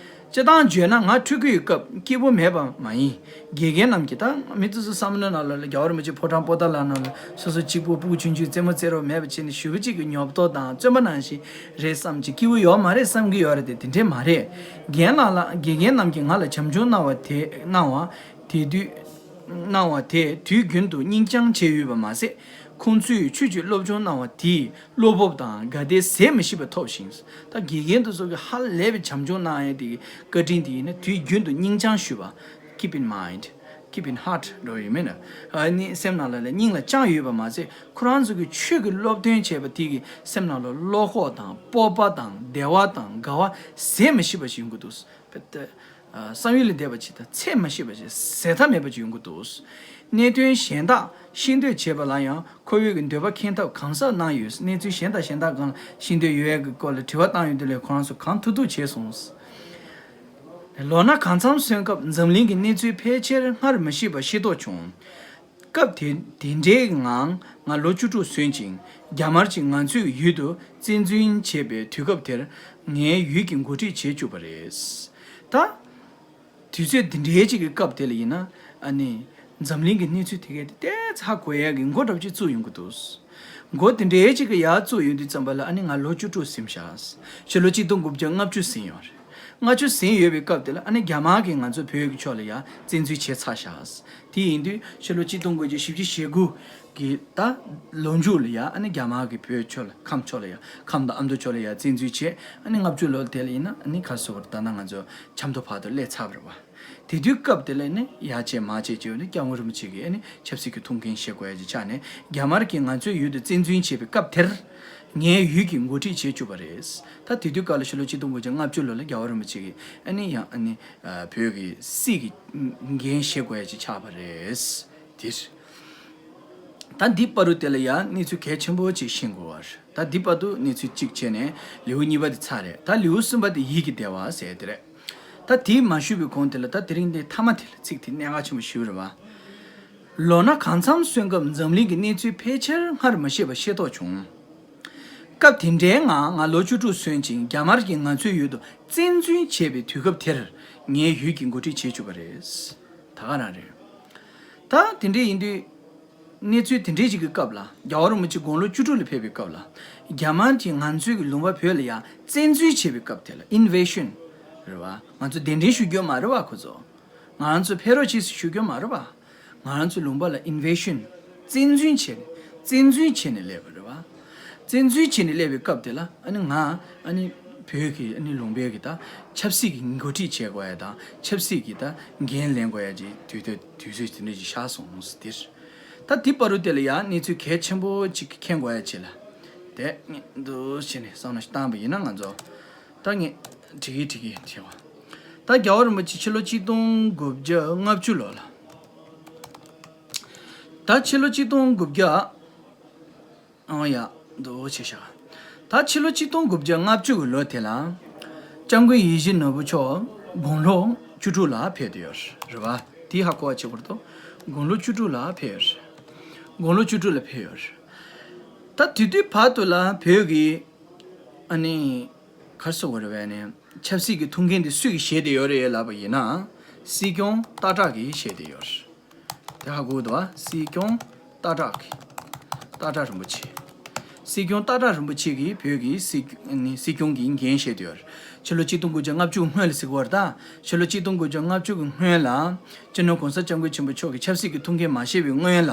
སྤྱིར་བཏང་བརྗོད་ན་ང་ཕྲུ་གུའི་སྐབས་སྐྱིད་པོ་མེད་པ་མ་ཡིན། དགེ་རྒན་རྣམས་ཀྱིས། ད་མི་དེ་ཚོ་བསམ་བློའི་ནང་ལ་རྒྱལ་བ་རིན་པོ་ཆེ་ཕོ་བྲང་པོ་ཏཱ་ལ་ནང་ལ་སོ་སོ་གཅིག་པུ་སྤུ་གུ་ཆུང་ཆུང་རྩེད་མོ་རྩེ་རོགས་མེད་པ་བྱས་ནས་ཞེ་པོ་ཅིག་གི་ཉོབ་ཏོ་དང་བཙོན་པ་ནང་བཞིན་རེད་བསམ་གྱི་སྐྱིད་པོ་ཡོད་མ་རེད་བསམ་གྱི་ཡོད་རེད་དེ། དེ་འདྲས་མ་རེད། རྒན་ལགས་ལ་དགེ་རྒན་རྣམས་ཀྱིས་ང་ལ་བྱམས་སྐྱོང་གནང་བ་དེ་གནང་བ་དེ་དུས། གནང་བ་དེས་དུས་རྒྱུན་དུ་སྙིང་བཅངས་བྱས་ཡོད་པ་མ་ཟད། ཁོང་ཚོས་ཆོས་ཀྱི་སློབ་སྦྱོང་གནང་བ་དེས་བློ་སྤོབས་དང་དགའ་དད་ཟད་མི་ཤེས་པ་ཐོབ་ཞིང་། ད་དགེ་རྒན་དེ་ཚོ་གིས་ཧ་ལས་པའི་བྱམས་སྐྱོང་གནང་ཡས་དེ་གི་བཀའ་དྲིན་དེ་ཡིན་ན་དུས་རྒྱུན་དུ་སྙིང་བཅངས་ཞུས་པ། Keep in mind, keep in heart འགྲོ་ཡིན་མིན་ན། ཨ་ནི་སེམས་ནང་ལ་ལ་སྙིང་ལ་བཅངས་ཡོད་པ་མ་ཟད། ཁོ་རང་ཚོ་གི་ཆོས་ཀྱི་སློབ་སྟོན་བྱས་པ་དེ་གི་སེམས་ནང་ལ་བློ་ཁོག་དང་སྤོབས་པ་དང་བདེ་བ་དང་དགའ་བ་ཟད་མི་ཤེས་པ་ཞིག་ཡོང་གི་འདུག་བསམ་ཡུལ་ལས་འདས་པ་ཅིག་དང་ཚད་མ་ཤེས་པ་ཅིག་ཟད་མཐའ་མེད་པ་ཅིག་ཡོང་གི་འདུག་གནད་དོན་གཞན་དག་ཤེས་འདོད་བྱེད་པ་ལ་ཡང་ཁོ་བོས་ཀྱི་འདོད་པ་ཁེངས་ཐབས་གང་ཟག་གནང་ཡོད། གནས་ཚུལ་གཞན་དང་གཞན་དག་གང་ཤེས་འདོད་ཡོད་ཡག་གི་སྐོར་ལ་དྲི་བ་བཏང་ཡོད་དུས་ལས་ཁོ་རང་ཚོ་གང་ཐུབ་ཐུབ་བྱས་སོང་། ལོ་ན་གང་འཚམ་སོན་སྐབས་འཛམ་གླིང་གི་གནས་ཚུལ་ཕལ་ཆེར་སྔར་མ་ཤེས་པ་ཤེས་རྟོགས་བྱུང་། སྐབས་དེ་དེ་འདྲའི་ངང་ང་ལོ་བཅུ་དྲུག་སོན་ཅིང་རྒྱ་དམར་གྱིས་ང་ཚོའི་ཡུལ་དུ་བཙན་འཛུལ་བྱས་པའི་དུས་སྐབས་དེར་ངའི་ཡུལ་གྱི་འགོ་ཁྲིད་བྱེད་བཅུག་པ་རེད། ད། དུས་ཚོད་འདི་འདྲའི་ཅིག་གི་སྐབས་དེ་ལ་ཡིན་ན་ཨ་ནི་འཛམ་གླིང་གི་གནས་ཚུལ་དེ་གས་དེ་ཏོག་ཙམ་ཧ་གོ་ཡག་གི་མགོ་འདྲ་པོ་ཅིག་བཙུགས་ཡོང་གི་འདུག་མགོ་དེ་འདྲའི་ཅིག་གི་ཡར་བཙུགས་ཡོང་དུས་ཙམ་པ་ལ་ཨ་ནི་ང་ལོ་བཅུ་དྲུག་ཟིན་ཤག་ཕྱི་ལོ་གཅིག་སྟོང་དགུ་བརྒྱ་ལྔ་བཅུ་ཟིན་ཡོད་རེད། ལྔ་བཅུ་ཟིན་ཡོད་པའི་སྐབས་དེ་ལ་ཨ་ནི་རྒྱ་དམར་གྱིས་ང་ཚོ་བོད་ཀྱི་ཕྱོགས་ལ་ཡར་བཙན་འཛུལ་བྱས་ཚར་ཤག་དེ་ཡིན་དུས་ཕྱི་ལོ་གཅིག་སྟོང་དགུ་བརྒྱ་བཞི་བཅུ་ཞེ་དགུ་གི་ད་ལོ་མཇུག་ལ་ཡ་ཨ་ནི་རྒྱ་དམར་གྱིས་བོད་ཕྱོགས་ལ་ཁམས་ཕྱོགས་ལ་ཡ་ཁམས་དང་ཨ་མདོ་ཕྱོགས་ལ་ཡ་བཙན་འཛུལ་བྱས། ཨ་ནི་ལྔ་བཅུ་ལོ་དེ་ལ་ཡིན་ན་ཨ་ནི་ག་རེ་ཟེར་དགོས་རེད། ད་ལྟ་ང་ཚོ་ཆབ་མདོ་བར་དུ་སླེབས་ཚར་བ་རེད་བ། དེ་དུས་སྐབས་དེ་ལ་ནི་ཡར་བྱས་མར་བྱས་བྱས་ནས་སྐྱབས་མགོན་རིན་པོ་ཆེ་གིས་ཨ་ནི་ཆབ་སྲིད་ཀྱི་ཐུགས་འགན་བཞེས་དགོས་ཡ་ཅིག་ཆགས་ནས། རྒྱ་དམར་གྱིས་ང་ཚོའི་ཡུལ་དུ་བཙན་འཛུལ་བྱས་པའི་སྐབས་དེར་ངའི་ཡུལ་གྱི་འགོ་ཁྲིད་བྱེད་བཅུག་པ་རེད། ད་དེ་དུས་སྐབས་ལ་ཕྱི་ལོ་གཅིག་སྟོང་དགུ་བརྒྱ་ལྔ་བཅུ་ལོ་ལ་རྒྱལ་བ་རིན་པོ་ཆེ་གིས་ཨ་ནི་ཡང་ཨ་ནི་བོད་ཀྱི་སྲིད་ཀྱི་འགན་བཞེས་དགོས་ཡ་ཅིག་ཆགས་པ་རེད། དེ། ད་འདི་བར་དུ་དེ་ལ་ཡང་གནས་ཚུལ་གལ་ཆེན་པོ་ཅིག་ཤེས་དགོས་པ་རེད། ད་འདི་བར་དུ་གནས་ཚུལ་གཅིག་བྱས་ནས་ལེའུ་གཉིས་པ་དེ་ཚར་རེད། ད་ལེའུ་གསུམ་པ་དེ་ཡིད་ཀྱི་བདེ་བ་ཟེར་དེ་རེད། ད་དེ་མ་ཞུས་པའི་གོང་དེ་ལ་ད་དེ་རིང་འདི་མཐའ་མ་དེ་ལ་ཚིག་དེ་གནད་འགག་ཆེན་པོ་ཞིག་རེད་བ། ལོ་ན་གང་འཚམ་སོན་སྐབས་འཛམ་གླིང་གི་གནས་ཚུལ་ཕལ་ཆེར་སྔར་མ་ཤེས་པ་ཤེས་རྟོགས་བྱུང་། སྐབས་དེ་འདྲའི་ངང་ང་ལོ་བཅུ་དྲུག་སོན་ཅིང་རྒྱ་དམར་གྱིས་ང་ཚོའི་ཡུལ་དུ་བཙན་འཛུལ་བྱས་པའི་དུས་སྐབས་དེར་ངའི་ཡུལ་གྱིས་འགོ་ཁྲིད་བྱེད་བཅུག་པ་རེད། ད་ག་རང་རེད། ད་དེ་འདྲའི་ཡིན་དུས། གནས་ཚུལ་དེ་འདྲའི་ཞིག་གི་སྐབས་ལ་རྒྱལ་བ་རིན་པོ་ཆེ་དགུང་ལོ་བཅུ་དྲུག་ལ་ཕེབས་པའི་སྐབས་ལ། རྒྱ་དམར་གྱིས་ང་ཚོའི་གི་ལུང་པ་བོད་ལ་ཡང་བཙན་འཛུལ་བྱས་པའི་སྐབས་དེ་ལ་ཨིན་ཝེ་ཤན་རེད་བ། ང་ཚོ་གདན་འདྲེན་ཞུ་རྒྱུ་མ་རེད་བ་ཁོ་ཚོ། ང་རང་ཚོ་ཕེབས་རོགས་བྱེད་ཟེར་ཞུ་རྒྱུ་མ་རེད་བ། ང་རང་ཚོའི་ལུང་པ་ལ་ཨིན་ཝེ་ཤན། བཙན་འཛུལ་བྱས་ནས་བཙན་འཛུལ་བྱས་ནས་སླེབས་པ་རེད་བ། བཙན་འཛུལ་བྱས་ནས་སླེབས་པའི་སྐབས་དེ་ལ་ཨ་ནི་ང་ཨ་ནི་བོད་ཀྱི་ཨ་ནི་ལུང་པའི་གི་ད་ཆབ་སྲིད་ཀྱི་འགོ་ཁྲིད་བྱེད་དགོས་ཡ་དང་ཆབ་སྲིད་ཀྱི་ད་འགན་ལེན་དགོས་ཡ་གྱི་དུས་ཚོད་དུས་ཚོད་དེ་འདྲ་ཞིག་ཤར་སོང་ཟེར་དེར། ད་དེ་བར་དུ་དེ་ལ་ཡང་གནས་ཚུལ་གལ་ཆེན་པོ་གཅིག་མཁྱེན་དགོས་ཡ་ཆེ་ལ། དེ་ངས་འདུག་བྱས་ནས་བསམ་བློ་ཞིག་བཏང་པ་ཡིན་ན་ང་ཚོ། ད་ངས་བྲིས་ཀྱི་བྲིས་ཀྱི་བྲིས་པ། ད་རྒྱལ་བ་རིན་པོ་ཆེ་ཕྱི་ལོ་གཅིག་སྟོང་དགུ་བརྒྱ་ལྔ་བཅུ་ལོ་ལ། ད་ཕྱི་ལོ་གཅིག་སྟོང་དགུ་བརྒྱ། ཨང་ཡ། འདུག་བྱས་ཤག་ད་ཕྱི་ལོ་གཅིག་སྟོང་དགུ་བརྒྱ་ལྔ་བཅུ་གི་ལོ་དེ་ལ། སྐྱབས་མགོན་ཡིད་བཞིན་ནོར་བུ་མཆོག་དགུང་ལོ་བཅུ་དྲུག་ལ་ཕེབས་ཏེ་ཡོད་རེད་བ། དེ་ཧ་གོ་བ་བྱེད་དགོས་རེད་དོ། དགུང་ལོ་བཅུ་དྲུག་ལ་ཕེབས་ཡོད་རེད། དགུང་ལོ་བཅུ་དྲུག་ལ་ཕེབས་ཡོད་རེད། ད་དེ་དུས་བར་དུ་ལ་བོད་ཀྱི། ཨ་ནི། ག་རེ་ཟེར་དགོས་རེད་བས་ནས། ཆབ་སྲིད་ཀྱི་ཐུགས་འགན་དེ་སུས་ཀྱིས་བཞེས་བསྡད་ཡོད་རེད་ལབ་པ་ཡིན་ན། སྲིད་སྐྱོང་སྟག་བྲག་གིས་བཞེས་བསྡད་ཡོད་རེད། དེ་ཧ་གོ་འདུག་བ། སྲིད་སྐྱོང་སྟག་བྲག་གི། སྟག་བྲག་རིན་པོ་ཆེ། སྲིད་སྐྱོང་སྟག་བྲག་རིན་པོ་ཆེ་གིས་བོད་ཀྱི་སྲིད་ནི་སྲིད་སྐྱོང་གི་འགན་བཞེས་བསྡད་ཡོད་རེད། ཕྱི་ལོ་གཅིག་སྟོང་དགུ་བརྒྱ་ལྔ་བཅུ་སྔོན་ལ་ཟེར་གི་བར་ད། ཕྱི་ལོ་གཅིག་སྟོང་དགུ་བརྒྱ་ལྔ་བཅུ་གི་སྔོན་ལ། སྤྱི་ནོར་༸གོང་ས་༸སྐྱབས་མགོན་ཆེན་པོ་མཆོག་གིས་ཆབ་སྲིད་ཀྱི་ཐུགས་འགན་མ་བཞེས་པའི་སྔོན་ལ།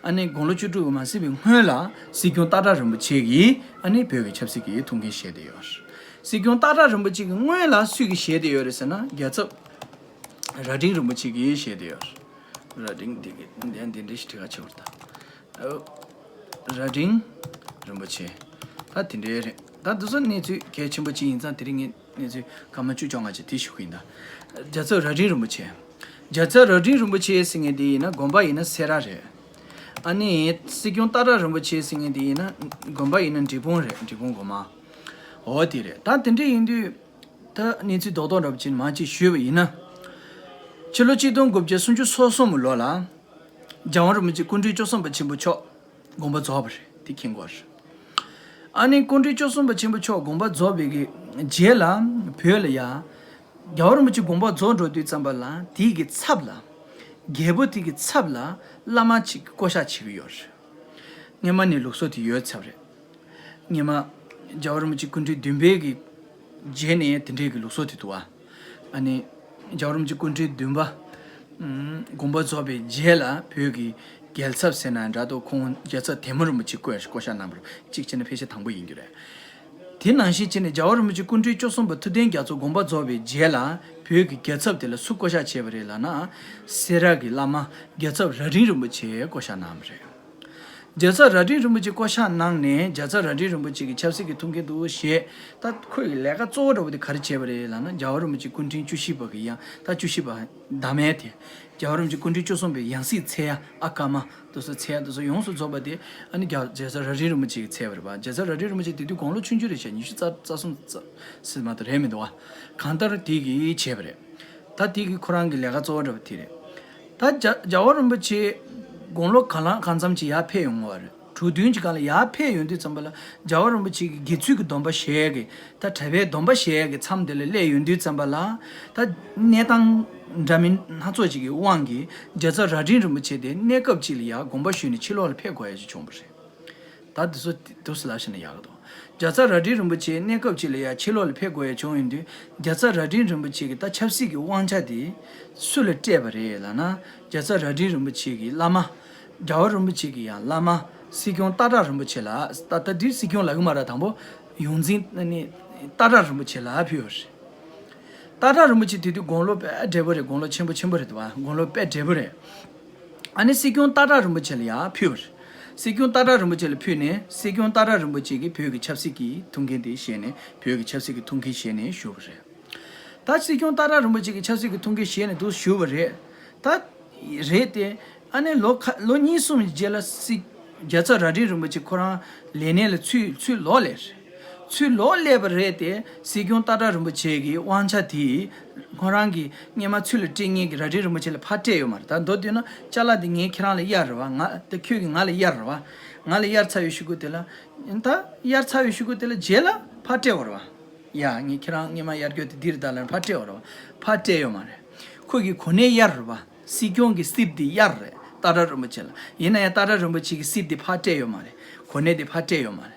ཨ་ནི་དགུང་ལོ་བཅུ་དྲུག་མ་ཟིན་པའི་སྔོན་ལ་སྲིད་སྐྱོང་སྟག་བྲག་རིན་པོ་ཆེ་གིས་ཨ་ནི་བོད་ཀྱི་ཆབ་སྲིད་ཀྱི་ཐུགས་འགན་བཞེས་བསྡད་ཡོད་རེད། སྲིད་སྐྱོང་སྟག་བྲག་རིན་པོ་ཆེ་གིས་སྔོན་ལ་སུས་ཀྱིས་བཞེས་བསྡད་ཡོད་རེད་ཟེར་ན། རྒྱལ་ཚབ་རྭ་སྒྲེང་རིན་པོ་ཆེ་གིས་བཞེས་བསྡད་ཡོད་རེད། རྭ་སྒྲེང་འདི་གི་འདི་འདི་འདྲ་ཞིག་བྲིས་ག་ཆེ་བར་ད། རྭ་སྒྲེང་རིན་པོ་ཆེ། ད་དེ་འདྲའི་རེད། ད་འདི་ཚོ་གནས་ཚུལ་གལ་ཆེན་པོ་གཅིག་ཡིན་ཙང་དེ་རིང་ངས་གནས་ཚུལ་སྐར་མ་བཅུ་བཅོ་ལྔ་ཅིག་དེ་ཞུ་གི་ཡིན་ད། རྒྱལ་ཚབ་རྭ་སྒྲེང་རིན་པོ་ཆེ། རྒྱལ་ཚབ་རྭ་སྒྲེང་རིན་པོ་ཆེ་ཟེར་མཁན་དེ་ཡིན་ན་དགོན་པ་ཡིན་ན་སེ་ར་རེད། ཨ་ནི་སྲིད་སྐྱོང་སྟག་བྲག་རིན་པོ་ཆེ་ཟེར་མཁན་དེ་ཡིན་ན་དགོན་པ་ཡིན་ན་འབྲས་སྤུངས་རེད། འབྲས་སྤུངས་དགོན་མ། འོ་དེ་རེད། ད་དེ་འདྲ་ཡིན་དུས། ད་གནས་ཚུལ་རྡོག་རྡོག་འདྲ་པོ་ཅིག་མར་ཅིག་ཞུས་པ་ཡིན་ན། ཕྱི་ལོ་གཅིག་སྟོང་དགུ་བརྒྱ་སུམ་ཅུ་སོ་གསུམ་ལོ་ལ། རྒྱལ་བ་རིན་པོ་ཆེ་སྐུ་ཕྲེང་བཅུ་གསུམ་པ་ཆེན་པོ་མཆོག་དགོངས་པ་རྫོགས་པ་རེད། དེ་མཁྱེན་དགོས་རེད། ཨ་ནི་སྐུ་ཕྲེང་བཅུ་གསུམ་པ་ཆེན་པོ་མཆོག་དགོངས་པ་རྫོགས་པའི་གི་རྗེས་ལ་བོད་ལ་ཡ། རྒྱལ་བ་རིན་པོ་ཆེ་དགོངས་པ་རྫོགས་འགྲོ་དུས་ཙམ་པ་ལ་དེའི་གི་ཚབ་ལ། རྒྱལ་པོ་དེ་གི་ཚབ་ལ་བླ་མ་གཅིག་བསྐོ་བཞག་བྱེད་ཀྱི་ཡོད་རེད། སྔོན་མ་ནས་ལུགས་སྲོལ་དེ་ཡོད་ཚར་བ་རེད། སྔོན་མ། རྒྱལ་བ་རིན་པོ་ཆེ་སྐུ་ཕྲེང་བདུན་པའི་གི་རྗེས་ནས་དེ་འདྲའི་གི་ལུགས་སྲོལ་དེ་འདུག་བ། ཨ་ནི། རྒྱལ་བ་རིན་པོ་ཆེ་སྐུ་ཕྲེང་བདུན་པ། ཨུམ། དགོངས་པ་རྫོགས་པའི་རྗེས་ལ་བོད་ཀྱི་རྒྱལ་ཚབ་ཟེར་ན་འདྲ་འདུག་ཁོང་རྒྱལ་ཚབ་དེ་མོ་རིན་པོ་ཆེ་བསྐོ་བསྐོ་བཞག་གནང་བ་རེད། གཅིག་བྱས་ན་ཕལ་ཆེར་དང་པོ་ཡིན་རྒྱུ་རེད། དེ་ནང་བཞིན་བྱས་ནས་རྒྱལ་བ་རིན་པོ་ཆེ་སྐུ་ཕྲེང་བཅུ་གསུམ་པ་ཐུབ་བསྟན་རྒྱ་མཚོ་དགོངས་པ་རྫོགས་པའི་རྗེས་ལ་བོད་ཀྱི་རྒྱལ་ཚབ་དེ་ལ་སུ་བསྐོ་བཞག་བྱས་པ་རེད་ལབ་ན། སེ་ར་གི་བླ་མ་རྒྱལ་ཚབ་རྭ་སྒྲེང་རིན་པོ་ཆེ་བསྐོ་བཞག་གནང་བ་རེད། རྒྱལ་ཚབ་རྭ་སྒྲེང་རིན་པོ་ཆེ་བསྐོ་བཞག་གནང་ནས་རྒྱལ་ཚབ་རྭ་སྒྲེང་རིན་པོ་ཆེ་གི་ཆབ་སྲིད་ཀྱི་ཐུགས་འགན་དུ་བཞེས། ད་ཁོས་ཀྱི་ལས་ཀ་གཙོ་བོ་འདྲ་པོ་དེ་ག་རེ་བྱས་པ་རེད་ལབ་ན། རྒྱལ་བ་རིན་པོ་ཆེ་སྐུ་ཕྲེང་བཅུ་བཞི་པ་གི་ཡང་ད་བཅུ་བཞི་པ་ཟླ་མེད་དེ། རྒྱལ་བ་རིན་པོ་ཆེ་སྐུ་ཕྲེང་བཅུ་གསུམ་པའི་ཡང་སྲིད་འཚོལ་ཡ་ཨ་ཀརྨ་དེ་ཚོ་འཚོལ་ཡ་དེ་ཚོ་ཡོངས་སུ་རྫོགས་པ་དེ་ཨ་ནི་རྒྱལ་རྒྱལ་ཚབ་རྭ་སྒྲེང་རིན་པོ་ཆེ་གིས་འཚོལ་བ་རེད་པ། རྒྱལ་ཚབ་རྭ་སྒྲེང་རིན་པོ་ཆེ་དེ་དུས་དགུང་ལོ་ཆུང་ཆུང་རེད་ཤག་ཉི་ཤུ་རྩ་རྩ་གསུམ་རྩ་ཟེར་མ་གཏོགས་རེད་མི་འདུག་བ། གང་ལྟར་དེ་གིས་བྱས་པ་རེད། ད་དེ་གི་ཁོ་རང་གི་ལས་ཀ་གཙོ་བོ་འདྲ་པོ་དེ་རེད། ད་རྒྱ་རྒྱལ་བ་རིན་པོ་ཆེ་དགུང་ལོ་གང་ལ་གང་འཚམ་ཅིག་ཡར་ཕེབས་ཡོང་བ་རེད། དྲུག་བདུན་གྱི་སྒང་ལ་ཡར་ཕེབས་ཡོང་དུས་ཙམ་པ་ལ་རྒྱལ་བ་རིན་པོ་ཆེ་གི་དགེ་ཚུལ་གྱི་སྡོམ་པ་བཞེས་ཡས་ཀྱི་ད་གྲྭ་པའི་སྡོམ་པ་བཞེས་ཡས་ཀྱི་མཚམས་དེ་ལ་སླེབས་ཡོང་དུས་ཙམ་པ་ལ་ད་གནས་སྟངས་འདྲ་མིན་སྣ་ཚོགས་ཅིག་གི་དབང་གིས་རྒྱལ་ཚབ་རྭ་སྒྲེང་རིན་པོ་ཆེ་དེ་གནས་སྐབས་ཅིག་ལ་ཡར་དགོངས་པ་ཞུས་ནས་ཕྱི་ལོགས་ལ་ཕེབས་དགོས་ཡ་ཅིག་བྱུང་བ་རེད། ད་འདི་ཚོ་འདུག་སེ་ལབ་བཞག་ན་ཡག་གི་འདུག་རྒྱལ་ཚབ་རྭ་སྒྲེང་རིན་པོ་ཆེ་གནས་སྐབས་ཅིག་ལ་ཡ་ཕྱི་ལོགས་ལ་ཕེབས་དགོས་ཡ་བྱུང་ཡོང་དུས་རྒྱལ་ཚབ་རྭ་སྒྲེང་རིན་པོ་ཆེ་གིས་ད་ཆབ་སྲིད་ཀྱི་དབང་ཆ་དེ་སུ་ལ་སྤྲད་པ་རེད་ལབ་ན། རྒྱལ་ཚབ་རྭ་སྒྲེང་རིན་པོ་ཆེ་གི་བླ་མ། རྒྱལ་བ་རིན་པོ་ཆེ་གི་ཡང་བླ་མ་སྲིད་སྐྱོང་སྟག་བྲག་རིན་པོ་ཆེ་ལ། ད་ད་དེ་སྲིད་སྐྱོང་ལབ་གི་མ་རེད། དང་པོ་ཡོངས་འཛིན་ནི་སྟག་བྲག་རིན་པོ་ཆེ་ལ་ཕུལ་བ་རེད། སྟག་བྲག་རིན་པོ་ཆེ་དེ་དུས་དགུང་ལོ་དཔེ་བགྲེས་པོ་རེད། དགུང་ལོ་ཆེན་པོ་ཆེན་པོ་རེད་འདུག་བ། དགུང་ལོ་དཔེ་བགྲེས་པོ་རེད། ཨ་ནི་སྲིད་སྐྱོང་སྟག་བྲག་རིན་པོ་ཆེ་ལ་ཡར་ཕུལ་བ་རེད། སྲིད་སྐྱོང་སྟག་བྲག་རིན་པོ་ཆེ་ལ་ཕུལ་ནས་སྲིད་སྐྱོང་སྟག་བྲག་རིན་པོ་ཆེ་གིས་བོད་ཀྱི་ཆབ་སྲིད་ཀྱི་ཐུགས་འགན་དེ་བཞེས་ནས་བོད་ཀྱི་ཆབ་སྲིད་ཀྱི་ཐུགས་འགན་བཞེས་ནས་བཞུགས་པ་རེད། ད་སྲིད་སྐྱོང་སྟག་བྲག་རིན་པོ་ཆེ་གིས་ཆབ་སྲིད་ཀྱི་ཐུགས་འགན་བཞེས་ནས་འདུག་བཞུགས་པ་རེད། ད་རེད་དེ། ཨ་ནི་ལོ་ཁ་ལོ་གཉིས་གསུམ་རྗེས་ལ་སྲིད་རྒྱལ་ཚབ་རྭ་སྒྲེང་རིན་པོ་ཆེ་ཁོ་རང་ལས་གནས་ལ་ཚུར་ཚུར་ལོག་སླེབས། ཚུར་ལོག་སླེབས་པ་རེད་དེ། སྲིད་སྐྱོང་སྟག་བྲག་རིན་པོ་ཆེ་གི་དབང་ཆ་དེ་ཁོ་རང་གི་སྔོན་མ་ཚུར་ལ་སྤྲད་མཁན་གྱི་རྭ་སྒྲེང་རིན་པོ་ཆེ་ལ་ཕར་སྤྲད་ཡོད་མ་རེད། ད་མདོར་བསྡུས་ན་ཅ་ལག་འདི་ངས་ཁྱེད་རང་ལ་གཡར་རེད་བ། ང་ད་ཁྱོད་ཀྱིས་ང་ལ་གཡར་རེད་བ། ང་ལ་གཡར་ཚར་བའི་གཞུག་གུ་དེ་ལ། ད་གཡར་ཚར་བའི་གཞུག་གུ་དེ་ལ་རྗེས་ལ་ཕར་སྤྲད་པ་རེད་བ། ཡ་ངས་ཁྱེད་རང་སྔོན་མ་གཡར་རྒྱུ་དེ་འདི་རེད་ད་ལབ་ནས་ཕར་སྤྲད་པ་རེད་བ། ཕར་སྤྲད་ཡོད་མ་རེད། ཁོ་གིས་གོ་གནས་གཡར་རེད་བ། སྲིད་སྐྱོང་གི་རྩིབ་དེ་གཡར་རེད་སྟག་བྲག་རིན་པོ་ཆེ་ལ། ཡིན་ན་ཡང་སྟག་བྲག་རིན་པོ་ཆེ་གི་རྩིབ་དེ་ཕར་སྤྲད་ཡོད་མ་རེད། གོ་གནས་དེ་ཕར་སྤྲད་ཡོད་མ་རེད།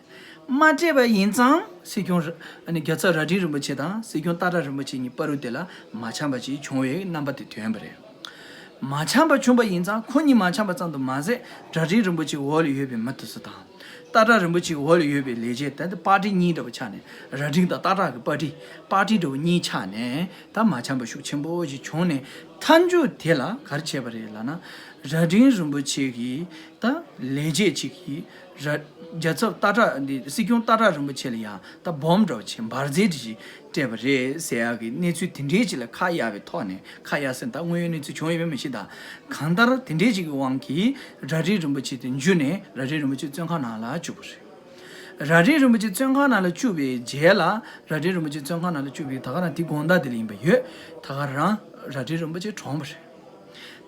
མ་སྤྲད་པ་ཡིན་ཙང་སྲིད་སྐྱོང་ར་ཨ་ནི་རྒྱལ་ཚབ་རྭ་སྒྲེང་རིན་པོ་ཆེ་དང་སྲིད་སྐྱོང་སྟག་བྲག་རིན་པོ་ཆེ་གཉིས་བར་དུ་དེ་ལ་མ་འཆམ་པ་ཞིག་བྱུང་བའི་རྣམ་པ་དེ་ཐོན་པ་རེད། མ་འཆམ་པ་བྱུང་བ་ཡིན་ཙང་ཁོ་གཉིས་མ་འཆམ་པ་ཙམ་དུ་མ་ཟད་རྭ་སྒྲེང་རིན་པོ་ཆེའི་འོག་ལ་ཡོད་པའི་མི་དེ་ཚོ་དང་། སྟག་བྲག་རིན་པོ་ཆེའི་འོག་ལ་ཡོད་པའི་ལས་བྱེད་དེ་པར་ཊི་གཉིས་འདྲ་བོ་ཆགས་ནས། རྭ་སྒྲེང་དང་སྟག་བྲག་གི་པར་ཊི། པར་ཊི་འདྲ་བོ་གཉིས་ཆགས་ནས་ད་མ་འཆམ་པ་ཤུགས་ཆེན་པོ་ཞིག་བྱུང་ནས། མཐའ་མཇུག་དེ་ལ་ག་རེ་བྱས་པ་རེད་ལབ་ན། རྭ་སྒྲེང་རིན་པོ་ཆེ་གིས་ད་ལས་བྱེད་ཅིག་གིས་ར་རྒྱལ་ཚབ་སྟག་བྲག་འདི་སྲིད་སྐྱོང་སྟག་བྲག་རིན་པོ་ཆེ་ལ་ཡང་ད་སྦོམ་འདྲ་བོ་བྱས་འབར་རྫས་འདྲ་ཞིག་སྤྲད་པ་རེད་ཟེར་ཡག་གི་གནས་ཚུལ་དེ་འདྲའི་ཅིག་ལ་ཁ་གཡར་བའི་ཐོག་ནས། ཁ་གཡར་ཟེར་ན་ད་དངོས་ཡོད་གནས་ཚུལ་བྱུང་ཡོད་མེད་མི་ཤེས་ད། གང་ལྟར་དེ་འདྲའི་ཅིག་གི་དབང་གིས་རྭ་སྒྲེང་རིན་པོ་ཆེ་དེ་འཇུས་ནས་རྭ་སྒྲེང་རིན་པོ་ཆེ་བཙོན་ཁང་ནང་ལ་བཅུག་པ་རེད། རྭ་སྒྲེང་རིན་པོ་ཆེ་བཙོན་ཁང་ནང་ལ་བཅུག་པའི་རྗེས་ལ། རྭ་སྒྲེང་རིན་པོ་ཆེ་བཙོན་ཁང་ནང་ལ་བཅུག་པའི་ད་ག་རང་དེ་དགོང་དག་དེ་ལ་ཡིན་པ་ཡོད། ད་ག་རང་རྭ་སྒྲེང་རིན་པོ་ཆེ་གྲོངས་པ་རེད།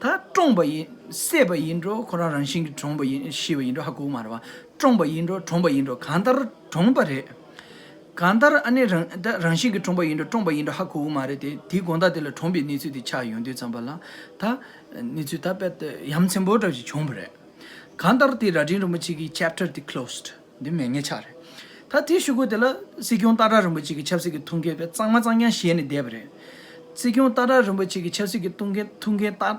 ད་བཀྲོངས་པ་ཡིན། བསད་པ་ཡིན་འགྲོ། ཁོ་རང་རང་བཞིན་གྱིས་གྲོངས་པ་ཡིན། ཤི་བ་ཡིན་འགྲོ་ཧ་གོ་གི་མ་རེད་བ། བཀྲོངས་པ་ཡིན་འགྲོ། གྲོངས་པ་ཡིན་འགྲོ། གང་ལྟར་གྲོངས་པ་རེད། གང་ལྟར་ཨ་ནི་རང་ད་རང་བཞིན་གྱིས་གྲོངས་པ་ཡིན་འགྲོ། བཀྲོངས་པ་ཡིན་འགྲོ་ཧ་གོ་གི་མ་རེད་དེ། དེའི་དགོང་དག་དེ་ལ་གྲོངས་པའི་གནས་ཚུལ་དེ་ཆགས་ཡོང་དུས་ཙམ་པ་ལ། ད་གནས་ཚུལ་ད་དཔེ་ཡ་མཚན་པོ་འདྲ་ཞིག་བྱུང་བ་རེད། གང་ལྟར་དེ་རྭ་སྒྲེང་རིན་པོ་ཆེ་གི་chapter དེ་closed། འདི་མེད་མཁན་ཆགས་རེད། ད་དེའི་གཞུག་གུ་དེ་ལ་སྲིད་སྐྱོང་སྟག་བྲག་རིན་པོ་ཆེ་གི་ཆབ་སྲིད་ཀྱི་ཐུགས་འགན་དཔེ་གཙང་མ་གཙང་རྐྱང་བཞེས་ནས་བསྡད་པ་རེད། སྲིད་སྐྱོང་སྟག་བྲག་རིན་པོ་ཆེ་གི་ཆབ་སྲིད་ཀྱི་ཐུགས་འགན་ཐུགས་འགན་སྟག་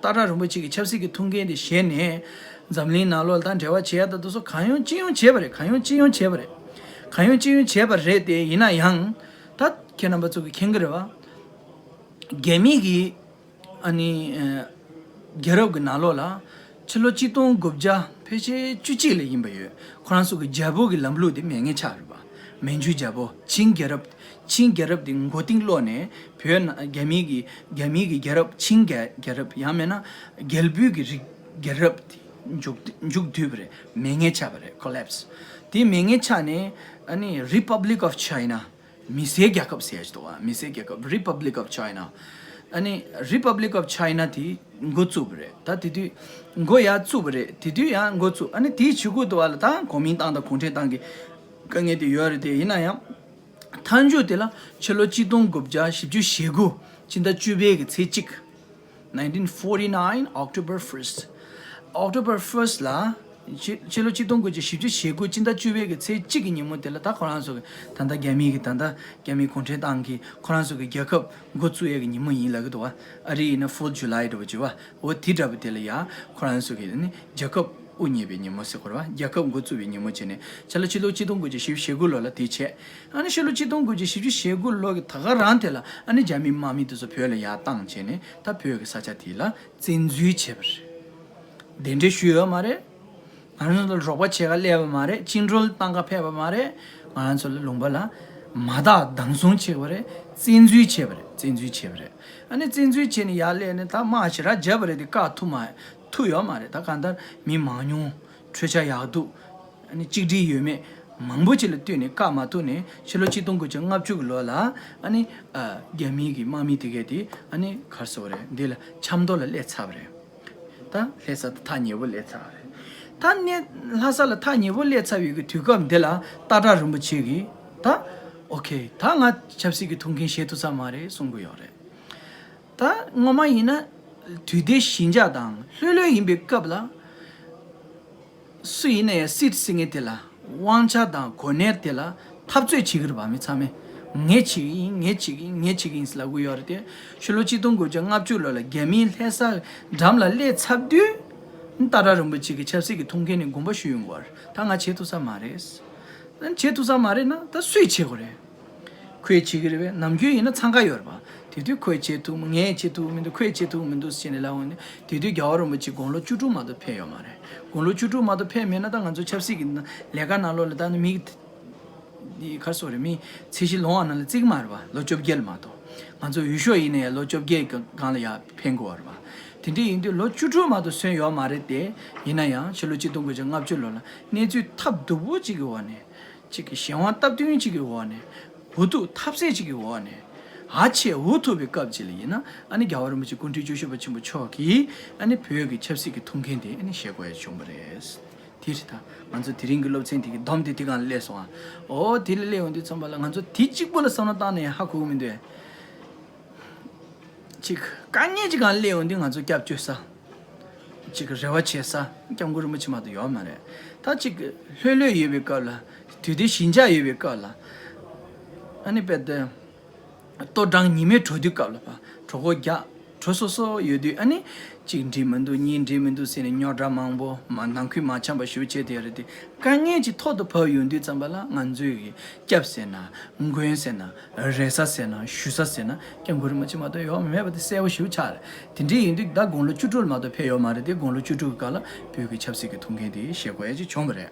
སྟག་བྲག་རིན་པོ་ཆེ་གི་ཆབ་སྲིད་ཀྱི་ཐུགས་འགན་དེ་བཞེས་ནས། འཛམ་གླིང་ནང་ལོགས་ལ་ད་འབྲེལ་བ་བྱེད་ཡ་ད་དེ་ཚོ་གང་ཡོང་ཅི་ཡོང་བྱས་པ་རེད། གང་ཡོང་ཅི་ཡོང་བྱས་པ་རེད། གང་ཡོང་ཅི་ཡོང་བྱས་པ་རེད་དེ། ཡིན་ན་ཡང་། ད་ཁྱེད་རྣམ་པ་ཚོ་གི་མཁྱེན་གི་རེད་བ། རྒྱ་མི་གི་ཨ་ནི་ཨ་རྒྱལ་རབས་ཀྱི་ནང་ལོགས་ལ་ཕྱི་ལོ་གཅིག་སྟོང་དགུ་བརྒྱ་ཕལ་ཆེར་བཅུ་གཅིག་ལ་ཡིན་པ་ཡོད། ཁོ་རང་ཚོ་གི་རྒྱལ་པོ་གི་ལམ་ལུགས་དེ་མེད་མཁན་ཆགས་རེད་པ། མན་ཇུ་རྒྱལ་པོ། ཆིང་རྒྱལ་རབས། ཆིང་རྒྱལ་རབས་དེ་མགོ་རྟིང་སློག་ནས་བོད་ནང་རྒྱ་མི་གི་རྒྱ་མི་གི་རྒྱལ་རབས། ཆིང་རྒྱལ་རྒྱལ་རབས། ཡང་མིན་ན་རྒྱལ་པོའི་གི་རིགས་རྒྱལ་རབས་དེ་མཇུག་མཇུག་བསྡུས་པ་རེད། མེད་མཁན་ཆགས་པ་རེད། ཁོ་ལེབས་སི། དེ་མེད་མཁན་ཆགས་ནས་ཨ་ནི་Republic of China། མི་སེར་རྒྱལ་ཁབ་ཟེར་ཡ་ཞིག་འདུག་བ། མི་སེར་རྒྱལ་ཁབ། Republic of China། ཨ་ནི་Republic of China དེ་འགོ་བཙུགས་པ་རེད། ད་དེ་དུས་འགོ་ཡར་བཙུགས་པ་རེད། དེ་དུས་ཡང་འགོ་བཙུགས། ཨ་ནི་དེའི་གཞུག་གུ་དུ་བ་ལ་ད་གོ་མིན་ཏང་དང་གུང་ཁྲན་ཏང་གི་དཀའ་ངལ་དེ་ཡོད་རེད་དེ། ཡིན་ན་ཡང་མཐའ་མཇུག་དེ་ལ་ཕྱི་ལོ་གཅིག་སྟོང་དགུ་བརྒྱ་བཞི་བཅུ་ཞེ་དགུ་སྤྱི་ཟླ་བཅུ་པའི་གི་ཚེས་གཅིག། nineteen forty-nine October first། October first ལ། ཕྱི་ཕྱི་ལོ་གཅིག་སྟོང་དགུ་བརྒྱ་བཞི་བཅུ་ཞེ་དགུ་སྤྱི་ཟླ་བཅུ་པའི་གི་ཚེས་གཅིག་གི་ཉིན་མོ་དེ་ལ་ད་ཁོ་རང་ཚོ་གི་ད་ལྟ་རྒྱ་མི་གི་ད་ལྟ་རྒྱ་མི་གུང་ཁྲན་ཏང་གི་ཁོ་རང་ཚོ་གི་རྒྱལ་ཁབ་འགོ་བཙུགས་ཡས་ཀྱི་ཉིན་མོ་ཡིན་ལབ་ཀྱི་འདུག་བ། ཨ་རི་ཡིན་ན་Fourth July འདྲ་བོ་བྱེད་བ། འོ་དེ་འདྲ་བོ་དེ་ལ་ཡ་ཁོ་རང་ཚོ་གི་ནི་རྒྱལ་ཁབ་དབུ་བརྙེས་པའི་ཉིན་མོ་ཟེར་དགོས་རེད་བ། རྒྱལ་ཁབ་འགོ་བཙུགས་པའི་ཉིན་མོ་བྱས་ནས་ཕྱི་ལོ་ཕྱི་ལོ་གཅིག་སྟོང་དགུ་བརྒྱ་བཞི་བཅུ་ཞེ་དགུ་ལོ་ལ་དེ་བྱས། ཨ་ནི་ཕྱི་ལོ་གཅིག་སྟོང་དགུ་བརྒྱ་བཞི་བཅུ་ཞེ་དགུ་ལོ་གི་ད་ག་རང་དེ་ལ་ཨ་ནི་རྒྱ་མི་དམག་མི་དེ་ཚོ་བོད་ལ་ཡར་བཏང་བྱས་ནས་ད་བོད་ཀྱི་ས་ཆ་དེ་ལ་བཙན་འཛུལ་བྱས་པ་རེད། གདན་འདྲེན་ཞུས་ཡོད་མ་རེད། ང་རང་ཚོ་ལ་རོགས་པ་བྱེད་ག་སླེབས་པ་མ་རེད། བཅིངས་འགྲོལ་བཏང་ག་ཕེབས་པ་མ་རེད། ང་རང་ཚོ་ལ་ལུང་པ་ལ་མ་དག་སྡང་ཟུང་བྱས་པ་རེད། བཙན་འཛུལ་བྱས་པ་རེད། བཙན་འཛུལ་བྱས་པ་རེད། ཨ་ནི་བཙན་འཛུལ་བྱས་ནས་ཡར་སླེབས་ནས་ད་དམག་ཞེ་དྲག་བརྒྱབ་པ་རེད་དེ། བཀག་ཐུབ་མ་ཐུབ་ཡོད་མ་རེད། ད་གང་ལྟར་མི་མང་ཉུང་། འཕྲོད་བྱ་ཡག་སྡུག། ཨ་ནི་གཅིག་སྒྲིལ་ཡོད་མེད་མང་པོ་ཅིག་ལ་ལྟོས་ནས་བཀག་མ་ཐུབ་ནས་ཕྱི་ལོ་གཅིག་སྟོང་དགུ་བརྒྱ་ལྔ་བཅུ་གི་ལོ་ལ་ཨ་ནི་ཨ་རྒྱ་མིའི་གི་དམག་མི་དེ་གས་དེ་ཨ་ནི་ག་རེ་ཟེར་དགོས་རེད། འདི་ལ་ཆབ་མདོ་ལ་སླེབས་ཚར་བ་རེད། ད་ལྷ་ས་ད་ཐག་ཉེ་པོ་སླེབས་ཚར་བ་རེད། ད་ནས་ལྷ་ས་ལ་ཐག་ཉེ་པོ་སླེབས་ཚར་བའི་གི་དུས་སྐབས་འདི་ལ་སྟག་བྲག་རིན་པོ་ཆེ་གིས་ད་ཨོ་ཁེ། ད་ང་ཆབ་སྲིད་ཀྱི་ཐུགས་འགན་བཞེས་ཐུབ་ས་མ་རེད་གསུང་གི་ཡོད་རེད། ད་ངོ་མ་ཡིན་ན་དུས་བདེ་ཞི་འཇགས་དང་ལྷོད་ལྷོད་ཡིན་པའི་སྐབས་ལ། སུ་ཡིན་ན་ཡང་སྲིད་ཟེར་མཁན་དེ་ལ་དབང་ཆ་དང་གོ་གནས་དེ་ལ་འཐབ་རྩོད་བྱེད་ཀྱི་རེད་པ། མི་ཚང་མས་ངས་བྱེད་ཀྱི་ཡིན། ངས་བྱེད་ཀྱི་ཡིན། ངས་བྱེད་ཀྱི་ཡིན་ཟེར་ལབ་ཀྱི་ཡོད་རེད་དེ། ཕྱི་ལོ་གཅིག་སྟོང་དགུ་བརྒྱ་ལྔ་བཅུ་ལོ་ལ་རྒྱ་མིའི་ལྷ་ས་འགྲམ་ལ་སླེབས་ཚར་དུས། སྟག་བྲག་རིན་པོ་ཆེ་གི་ཆབ་སྲིད་ཀྱི་ཐུགས་འགན་ནས་དགོངས་པ་ཞུས་ཡོང་གི་ཡོད་རེད། ད་ང་བྱེད་ཐུབ་ས་མ་རེད། བྱེད་ཐུབ་ས་མ་རེད་ན་ད་སུས་བྱེད་དགོས་རེད། ཁོས་བྱེད་ཀྱི་རེད་པས། ནམ་རྒྱུན་ཡིན་ན་འཚང་ཁ་ཡོད་རེད་པ། དེ་དུས་ཁོས་བྱེད་ཐུབ། ངས་བྱེད་ཐུབ་མི་འདུག་ཁོས་བྱེད་ཐུབ་མི་འདུག་ཟེར་ནས་ལབ་འོང་ནས། དེ་དུས་རྒྱལ་བ་རིན་པོ་ཆེ་དགུང་ལོ་བཅུ་དྲུག་མ་གཏོགས་ཕེབས་ཡོད་མ་རེད། དགུང་ལོ་བཅུ་དྲུག་མ་གཏོགས་ཕེབས་མེད་ན་ད་ང་ཚོ་ཆབ་སྲིད་ཀྱི་ལས་ཀ་ནང་ལོགས་ལ་ད་ནི་མི་ག་རེ་ཟེར་དགོས་རེད། མི་ཚད་གཞི་ལོངས་པ་ནང་ལ་བརྩི་གི་མ་རེད་པ། ལོ་བཅོ་བརྒྱད་ལ་མ་གཏོགས། ང་ཚོ་འོས་ཤོག་ཡིན་ན་ཡང་ལོ་བཅོ་བརྒྱད་ཀྱི་སྒང་ལ་ཡར་འཕེན་དགོས་པ་རེད་པ། དེ་འདྲ་ཡིན་དུས་ལོ་བཅུ་དྲུག་མ་གཏོགས་སོན་ཡོད་མ་རེད་དེ། ཡིན་ན་ཡང་ཕྱི་ལོ་གཅིག་སྟོང་དགུ་བརྒྱ་ལྔ་བཅུ་ལོ་ལ་གནས་ཚུལ་ཐབས་སྡུག་པོ་གཅིག་གི་འོག་ནས། ཅིག་གི་གཞན་དབང་སྟབས་བསྟུན་ཅིག་གི་འོག་ནས། འུ་ཐུག་ཐབས་ཟད་ཅིག་གི་འོག་ནས། ཧ་ཆེ་འུ་ཐུག་པའི་སྐབས་ཅིག་ལ་ཡིན་ན། ཨ་ནི་རྒྱལ་བ་རིན་པོ་ཆེ་སྐུ་ཕྲེང་བཅུ་བཞི་པ་ཆེན་པོ་མཆོག་གིས་ཨ་ནི་བོད་ཀྱི་ཆབ་སྲིད་ཀྱི་ཐུགས་འགན་དེ་ཨ་ནི་བཞེས་དགོས་ཡ་བྱུང་བ་རེད། དེ་རེད་ད། ང་ཚོ་དེ་རིང་གི་སློབ་ཚན་དེ་གི་སྡོམ་དེ་དེ་གང་སླེབས་སོང་ཨ། ཨོ་དེ་ལ་སླེབས་ཡོང་དུས་ཙམ་པ་ལ་ང་ཚོ་དེ་གཅིག་པོ་ལ་བསམ་བློ་བཏང་ནས་ཧ་གོ་གི་མི་འདུག་ཅིག་དཀའ་ངལ་ཅིག་གང་སླེབས་ཡོང་དུས་ང་ཚོ་སྐྱབས་བཅོལ་ས། ཅིག་རེ་བ་བྱེད་ས་སྐྱབས་མགོན་རིན་པོ་ཆེ་མ་གཏོགས་ཡོད་མ་རེད། ད་ཅིག་ལྷོད་ལྷོད་ཡོད་པའི་སྐབས་ལ། དུས་བདེ་ཞི་འཇགས་ཡོད་པའི་སྐབས་ལ། ཨ་ནི་དཔེ་དེ། ལྟོ་འགྲངས་ཉི་མའི་དྲོ་དུས་སྐབས་ལ་ཕར་གྲོད་ཁོག་རྒྱགས་དྲོ་སོ་སོ་ཡོད་དུས་ཨ་ནི། གཅིག་འགྲིག་མི་འདུག་གཉིས་འགྲིག་མི་འདུག་ཟེར་ནས་རྙོག་དྲ་མང་པོ་མ་ནང་ཁུལ་མ་འཆམ་པ་ཞེ་པོ་བྱས་བསྡད་ཡོད་རེད་དེ། དཀའ་ངལ་གྱི་ཐོག་ཏུ་བབས་ཡོང་དུས་ཙམ་པ་ལ་ང་ཚོས་ཀྱི་སྐྱབས་ཟེར་ན། མགོན་ཟེར་ན། རེ་ས་ཟེར་ན། ཞུ་ས་ཟེར་ན་སྐྱབས་མགོན་རིན་པོ་ཆེ་མ་གཏོགས་ཡོད་མ་མེད་པ་དེ་གསལ་པོ་ཞེ་པོ་ཆགས་རེད། དེ་འདྲ་ཡིན་དུས་ད་དགུང་ལོ་བཅུ་དྲུག་ལ་མ་གཏོགས་ཕེབས་ཡོད་མ་རེད་དེ། དགུང་ལོ་བཅུ་དྲུག་གི་སྐབས་ལ་བོད་ཀྱི་ཆབ་སྲིད་ཀྱི་ཐུགས་འགན་དེ་བཞེས་དགོས་ཡ་ཅིག་བྱུང་བ་རེད།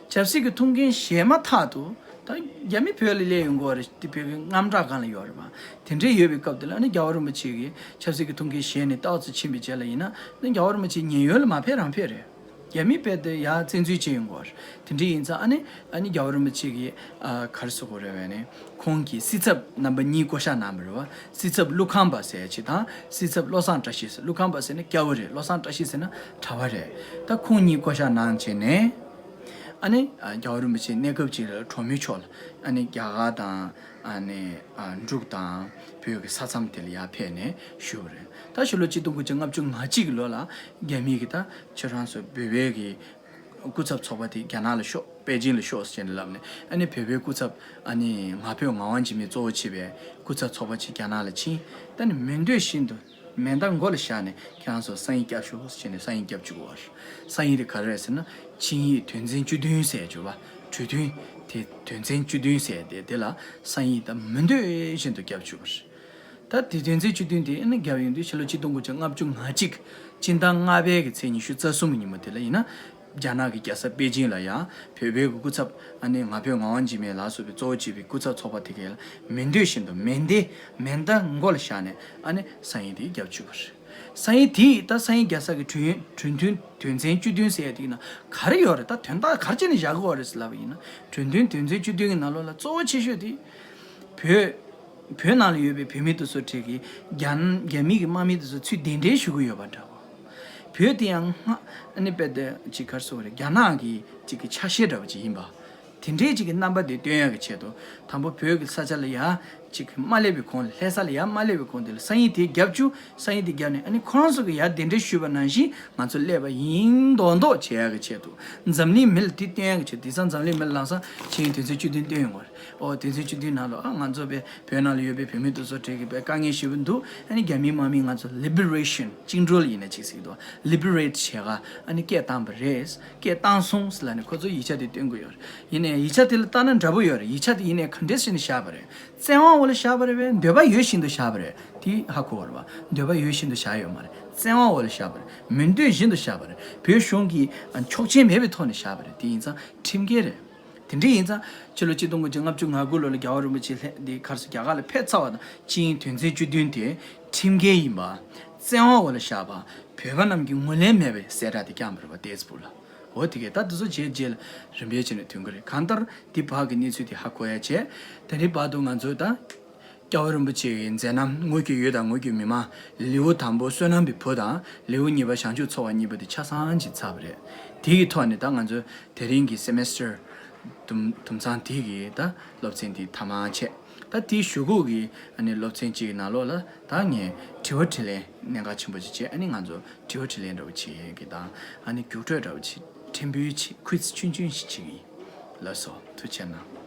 ཆབ་སྲིད་ཀྱི་ཐུགས་འགན་བཞེས་མ་ཐག་ཏུ། ད་རྒྱ་མི་བོད་ལ་སླེབས་ཡོང་གི་ཡོད་རེད་དེ། བོད་ཀྱི་དངངས་སྐྲག་སྒང་ལ་ཡོད་རེད་པ། དེ་འདྲ་ཡོད་པའི་སྐབས་དེ་ལ་ཨ་ནི་རྒྱལ་བ་རིན་པོ་ཆེ་གིས་ཆབ་སྲིད་ཀྱི་ཐུགས་འགན་བཞེས་ནས་ཏོག་ཙམ་ཕྱིན་པའི་རྗེས་ལ་ཡིན་ན། ཨ་ནི་རྒྱལ་བ་རིན་པོ་ཆེ་ཉེན་གཡོལ་ལ་མ་ཕེབས་རང་ཕེབས་རེད། རྒྱ་མི་དཔེ་དེ་ཡར་བཙན་འཛུལ་བྱས་ཡོང་གི་ཡོད་རེད། དེ་འདྲ་ཡིན་ཙང་ཨ་ནི། ཨ་ནི་རྒྱལ་བ་རིན་པོ་ཆེ་གིས་ཨ་ག་རེ་ཟེར་དགོས་རེད་པས་ནི། ཁོང་གིས་སྲིད་ཚབ་རྣམ་པ་གཉིས་བསྐོ་བཞག་གནང་བ་རེད་པ། སྲིད་ཚབ་ཀླུ་ཁམས་པ་ཟེར་ཡ་ཅིག་དང་། སྲིད་ཚབ་བློ་བཟང་བཀྲ་ཤིས་ཟེར། ཀླུ་ཁམས་པ་ཟེར་ན་སྐྱ་བོ་རེད། བློ་བཟང་བཀྲ་ཤིས་ཟེར་ན་གྲྭ་པ་རེད། ད་ཁོང་གཉིས་བསྐོ་བཞག་གནང་བྱས་ནས། ཨ་ནི་ཨ་རྒྱལ་བ་རིན་པོ་ཆེ་གནས་སྐབས་ཅིག་ལ་གྲོང་མི་མཆོག་ལ་ཨ་ནི་རྒྱ་གར་དང་། ཨ་ནི་ཨ་འབྲུག་དང་བོད་ཀྱི་ས་མཚམས་དེ་ལ་ཡར་ཕེབས་ནས་བཞུགས་པ་རེད། ད་ཕྱི་ལོ་གཅིག་སྟོང་དགུ་བརྒྱ་ལྔ་བཅུ་ང་གཅིག་གི་ལོ་ལ་རྒྱ་མི་གིས་ད་ཁྱེད་རང་ཚོ་བོད་པའི་གི་སྐུ་ཚབ་ཚོགས་པ་དེ་རྒྱ་ནག་ལ་ཤོག་པེ་ཅིང་ལ་ཤོག་ཟེར་ནས་ལབ་ནས། ཨ་ནི་བོད་པའི་སྐུ་ཚབ་ཨ་ནི་ང་ཕོད་ངག་དབང་འཇིགས་མེད་གཙོ་བོ་བྱས་པའི་སྐུ་ཚབ་ཚོགས་པ་ཅིག་རྒྱ་ནག་ལ་ཕྱིན། ད་ནི་མི་འདོད་བཞིན་དུ་མེ་མདའ་མགོ་ལ་བཞག་ནས་ཁྱེད་རང་ཚོ་སང་ཉིན་སྐྱབས་ཤོག་ཟེར་ནས་སང་ཉིན་སྐྱབས་བཅུག་པ་རེད། སང་ཉིན་དེ་ག་རེ་རེད་ཟེར་ན། ཆིངས་ཡིག་དོན་ཚན་བཅུ་བདུན་ཟེར་ཡ་ཅིག་ཡོད་པ། གྲོས་མཐུན་དེ་དོན་ཚན་བཅུ་བདུན་ཟེར་ཡ་དེ། དེ་ལ་སང་ཉིན་ད་མི་འདོད་བཞིན་དུ་སྐྱབས་བཅུག་པ་རེད། ད་དེ་དོན་ཚན་བཅུ་བདུན་དེ་ཨ་ནི་བརྒྱབ་ཡོང་དུས་ཕྱི་ལོ་གཅིག་སྟོང་དགུ་བརྒྱ་ལྔ་བཅུ་ང་གཅིག་སྤྱི་ཟླ་ལྔ་པའི་གི་ཚེས་ཉི་ཤུ་རྩ་གསུམ་གྱི་ཉིན་མོ་དེ་ལ་ཡིན་ན། རྒྱ་ནག་གི་རྒྱལ་ས་པེ་ཅིང་ལ་ཡང་བོད་པའི་གི་སྐུ་ཚབ་ཨ་ནི་ང་ཕོད་ངག་དབང་འཇིགས་མེད་ལ་སོགས་པའི་གཙོ་བོ་བྱས་པའི་སྐུ་ཚབ་ཚོགས་པ་དེ་གས་ལ་མི་འདོད་བཞིན་དུ་མེ་མདའ་མེ་མདའ་མགོ་ལ་བཞག་ནས་ཨ་ནི་སང་ཉིན་དེ་སྐྱབས་བཅུག་པ་རེད། སང་ཉིན་དེ་ད་སང་ཉིན་རྒྱལ་ས་གི་གྲོས་གྲོས་མཐུན་དོན་ཚན་བཅུ་བདུན་ཟེར་ཡ་དེ་ཡིན་ན་ག་རེ་ཡོད་རེད། ད་དོན་དག་ག་རེ་བྱས་ནས་བཞག་གི་ཡོད་རེད་ཟེར་ལབ་པ་ཡིན་ན། གྲོས་མཐུན་དོན་ཚན་བཅུ་བདུན་གྱི་ནང་ལོགས་ལ་གཙོ་བོ་ཆེ་ཤོས་དེ། བོད། བོད་ནང་ལ་ཡོད་པའི་བོད་མི་དེ་ཚོ་གྲས་ཀྱིས་རྒྱ་རྒྱ་མི་གི་དམག་མི་དེ་ཚོ་ཚུར་གདན་འདྲེན་ཞུ་གི་ཡོད་པ་འདྲ་བོ། བོད་དེ་ཡང་སྔ་ཨ་ནི་དཔེ་དེ་ཅིག་ག་རེ་ཟེར་དགོས་རེད། རྒྱ་ནག་གི་ཅིག་གི་ཆ་ཤས་འདྲ་བོ་ཅིག་ཡིན་པ། དེ་འདྲའི་ཅིག་གི་རྣམ་པ་དེ་སྟོན་ཡག་གི་ཆེད་དུ། དང་པོ་བོད་ཀྱི་ས་ཆ་ལ་ཡར་ཅིག་མ་སླེབས་པའི་གོང་ལ། ལྷ་ས་ལ་ཡར་མ་སླེབས་པའི་གོང་དེ་ལ་སང་ཉིན་དེ་རྒྱབ་བཅུག་སང་ཉིན་དེ་རྒྱབ་ནས་ཨ་ནི་ཁོ་རང་ཚོ་གི་ཡར་གདན་འདྲེན་ཞུས་པ་ནང་བཞིན་ང་ཚོ་སླེབས་པ་ཡིན་མདོག་མདོག་བྱེད་ཡག་གི་ཆེད་དུ། འཛམ་གླིང་མི་ལ་དེ་སྟོན་ཡག་གི་ཆེད་དུ། དེང་སང་འཛམ་གླིང་མི་ལ་ལམ་སང་ཆིངས་ཡིག་དོན་ཚན་བཅུ་བདུན་བཏོན་ཡོང་བ་རེད། ཨོ་དོན་ཚན་བཅུ་བདུན་ནང་ལ་ཨ་ང་ཚོ་བོད་བོད་ནང་ལ་ཡོད་པའི་བོད་མི་དེ་ཚོ་གྲས་ཀྱི་དཔེ་དཀའ་ངལ་ཞེ་པོ་འདུག་ཨ་ནི་རྒྱ་མིའི་དམག་མིས་ང་ཚོ་ལི་བི་རེ་ཤན། བཅིངས་འགྲོལ་ཡིན་ན་ཅིག་ཟེར་གི་འདུག་ལི་བི་རེཊ་བྱེད་ག་ཨ་ནི་སྐད་བཏང་བ་རེད། སྐད་བཏང་སོང་ཟེར་ལབ་ནས་ཁོ་ཚོ་ཡིག་ཆ་དེ་བཏོན་གི་ཡོད་རེད། ཡིན་ནའི་ཡིག་ཆ་དེ་ལ་ལྟ་ན་འདྲ་པོ་ཡོད་རེད། ཡིག་ཆ་དེ་ཡིན་ནའི་ག་འདྲས་བྱས་ནས་བཞག་པ་རེད། བཙན་དབང་འོག་ལ་བཞག་པ་རེད་པས། འདོད་པ་ཡོད་བཞིན་དུ་བཞག་པ་རེད། དེ་ཧ་གོ་བ་རེད་པ། འདོད་པ་ཡོད་བཞིན་དུ་བཞག་ཡོད་མ་རེད། བཙན་དབང་འོག་ལ་བཞག་པ་རེད། མི་འདོད་བཞིན་དུ་བཞག་པ་རེད། བོད་གཞུང་གིས་ཆོག་མཆན་མེད་པའི་ཐོག་ནས་བཞག་པ་རེད། དེ་ཡིན་ཙང་ཁྲིམས་འགལ་རེད། དེ་འདྲ་ཡིན་ཙང་ཕྱི་ལོ་གཅིག་སྟོང་དགུ་བརྒྱ་ལྔ་བཅུ་ང་དགུ་ལོ་ལ་རྒྱལ་བ་རིན་པོ་ཆེ་སླེབས་འདི་གར་སོང་རྒྱ་གར་ལ་ཕེབས་ཚར་བ་དང་། ཆིངས་ཡིག་དོན་ཚན་བཅུ་བདུན་དེ་ཁྲིམས་འགལ་ཡིན་པ། བཙན་དབང་འོག་ལ་བཞག་པ། བོད་པ་རྣམས་ཀྱིས་ངོས་ལེན་མེད་པའི་གསལ་བསྒྲགས་དེ་བསྐྱངས་པ་རེད་པ། ཏེས་པུ་ལ། འོ་དེ་གས་ད་དེ་ཚོ་རྗེས་རྗེས་ལ་རིམ་པས་བྱས་ནས་ཐོན་གི་རེད། གང་ལྟར་འདི་བར་གྱི་གནས་ཚུལ་དེ་ཧ་གོ་ཡ་བྱས། དེ་རིང་བར་དུ་ང་ཚོས་ད་རྒྱལ་བ་རིན་པོ་ཆེ་གི་མཛད་རྣམ་དངོས་ཀྱི་ཡུལ་དང་དངོས་ཀྱི་མི་མང་། ལེའུ་དང་པོ་བསོད་ནམས་པའི་བུ་དང་ལེའུ་གཉིས་པ་བྱང་ཆུབ་འཚོ་བ་གཉིས་པ་དེ་ཆ་ཚང་ཅིག་ཚར་བ་རེད། དེ་གི་ཐོག་ནས་ད་ང་ཚོས་དེ་རིང་གི་སེ་མེ་སི་ཊར་དུམ་དུམ་ཚང་དེ་གི་ད་སློབ་ཚན་དེ་མཐའ་མ་བྱས། ད་དེའི་གཞུག་གུ་གི་ཨ་ནི་སློབ་ཚན་གཅིག་གི་ནང་ལོགས་ལ་ད་ངས་དྲི་བ་དྲིས་ལན་གནད་འགག་ཆེན་པོ་ཅིག་བྱས། ཨ་ནི་ང་ཚོ་དྲི་བ་དྲིས་ལན་འདྲ་བོ་བྱེད་ཀྱི་དང་། ཨ་ནི་རྒྱུགས་སྤྲོད་འདྲ་བོ་ཅིག་ཕྲན་བུ་ཅིག་ཁུ་ཚི་ཆུན་ཆུན་ཞིག་བྱེད་ཀྱི་ཡིན། ལགས་སོ། ཐུགས་རྗེ་གནང་།